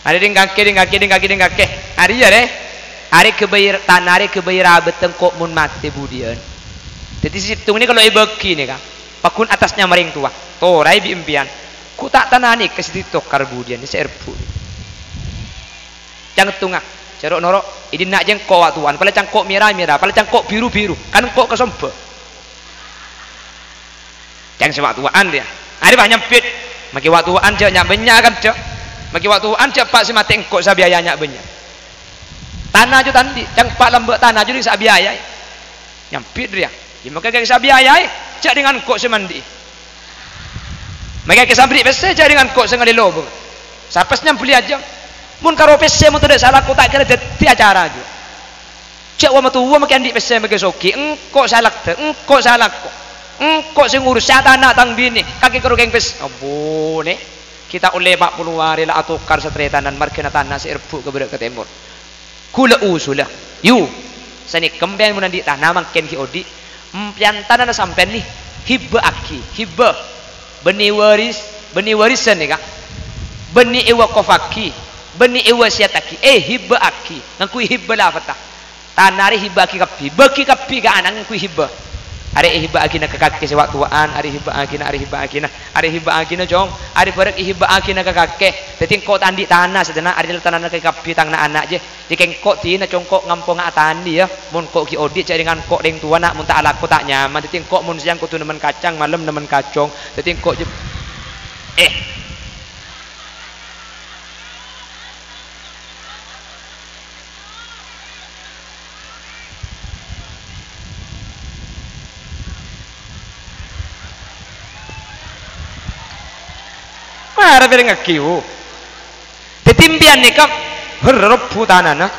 Arè dingkakè, dingkakè, dingkakè, dingkakè. Arè ya, rè. Arè ghâbây tana, arè ghâbây rabât engko' mon matè budiyân. Dhâddhi sèttong nèka lo' èbâgi nèka. Paggun attasnya marèng towa. Toraè bi' empèyan. Ko' ta' tana nèka sè ètokar budiyân sè èrebbhu'. Cangtongnga, jhâ' ro'-noro', è dinna' jhâ' engko' wa' towa'an, pala cangko' mèra-mèra, pala cangko' biru-biru, kan engko' kasombhâ. Cang sè wa' towa'an rèya. Arè, bâh, nyambit. Makè wa' towa'an jhâ' nya'-bânnya' kan, jhâ'. Makè wa' towa'an jhâ' eppa' sè matè engko' sè abiaya nya'-bânnya'. Tana jhâ' ta' andi', cang eppa' lambâ' tana jhâ' ding sè abiaya. Nyambit rèya. Yâ, makè kakè sè abiayaè, jhâ' ding engko' sè mandi'i. Makè kakè sè aberri' pèssè, jhâ' ding engko' sè ngalè lobâng. Sapa sè nyambelli ajâm? Mon karo pèssè mon tadâ' sè alako ta' kèra dhâddhi acara jhâ'. Jhâ' wa' matowa makè andi' pèssè makè soghi, engko' sè alakdhâ, engko' sè alako. Engko' sè ngurus, sè atana' tang binè, kakè karo kèng pèssè. Abbhu, nè. Kita ollè empa' polo arè la atokar sataretanan marghâna tana sè èrebbhu' ka bârâ' ka tèmor. Kaulâ usulla, yu, sanèka empèyan mon andi' tana mangkèn ghi' odi', empèyan tanana sampèyan nè, hibbâ'âghi, hibbâ. Bânnè waris, bânnè warisan nèka. Bânnè èwakofaghi, bânnè èwasiyattaghi, èhibbâ'âghi, ngangghuy hibbâ lafadhdhâ. Tana arè hibbâ'âghi kabbhi, bâghi kabbhi ka ana' ngangghuy hibbâ. Arè èhibbâ'âghina ka kakè sè wa'-towa'an, arè hibbâ'âghina, arè hibbâ'âghina, arè hibbâ'âghina, Cong, arè bârâ' èhibbâ'âghina ka kakè. Dhâddhi engko' ta' andi' tana sadhâjâna, arè la tanana ka kabbhi tang na'-ana' jiyâ. Dhâddhi engko' dinah, Cong, ko' ngamponga atandhi, yâ. Mon ko' ghi' odi' jhâ' rèng engko' rèng towa, na', mon ta' alako ta' nyaman. Dhâddhi engko' mon sèyang kodhu nemmen kacang, malem nemmen kacong. Dhâddhi engko' jhâ-, eh. Mara pèrengngaghi, Bu. Dhâddhi empèyan nèka, her, rebbhu tanana,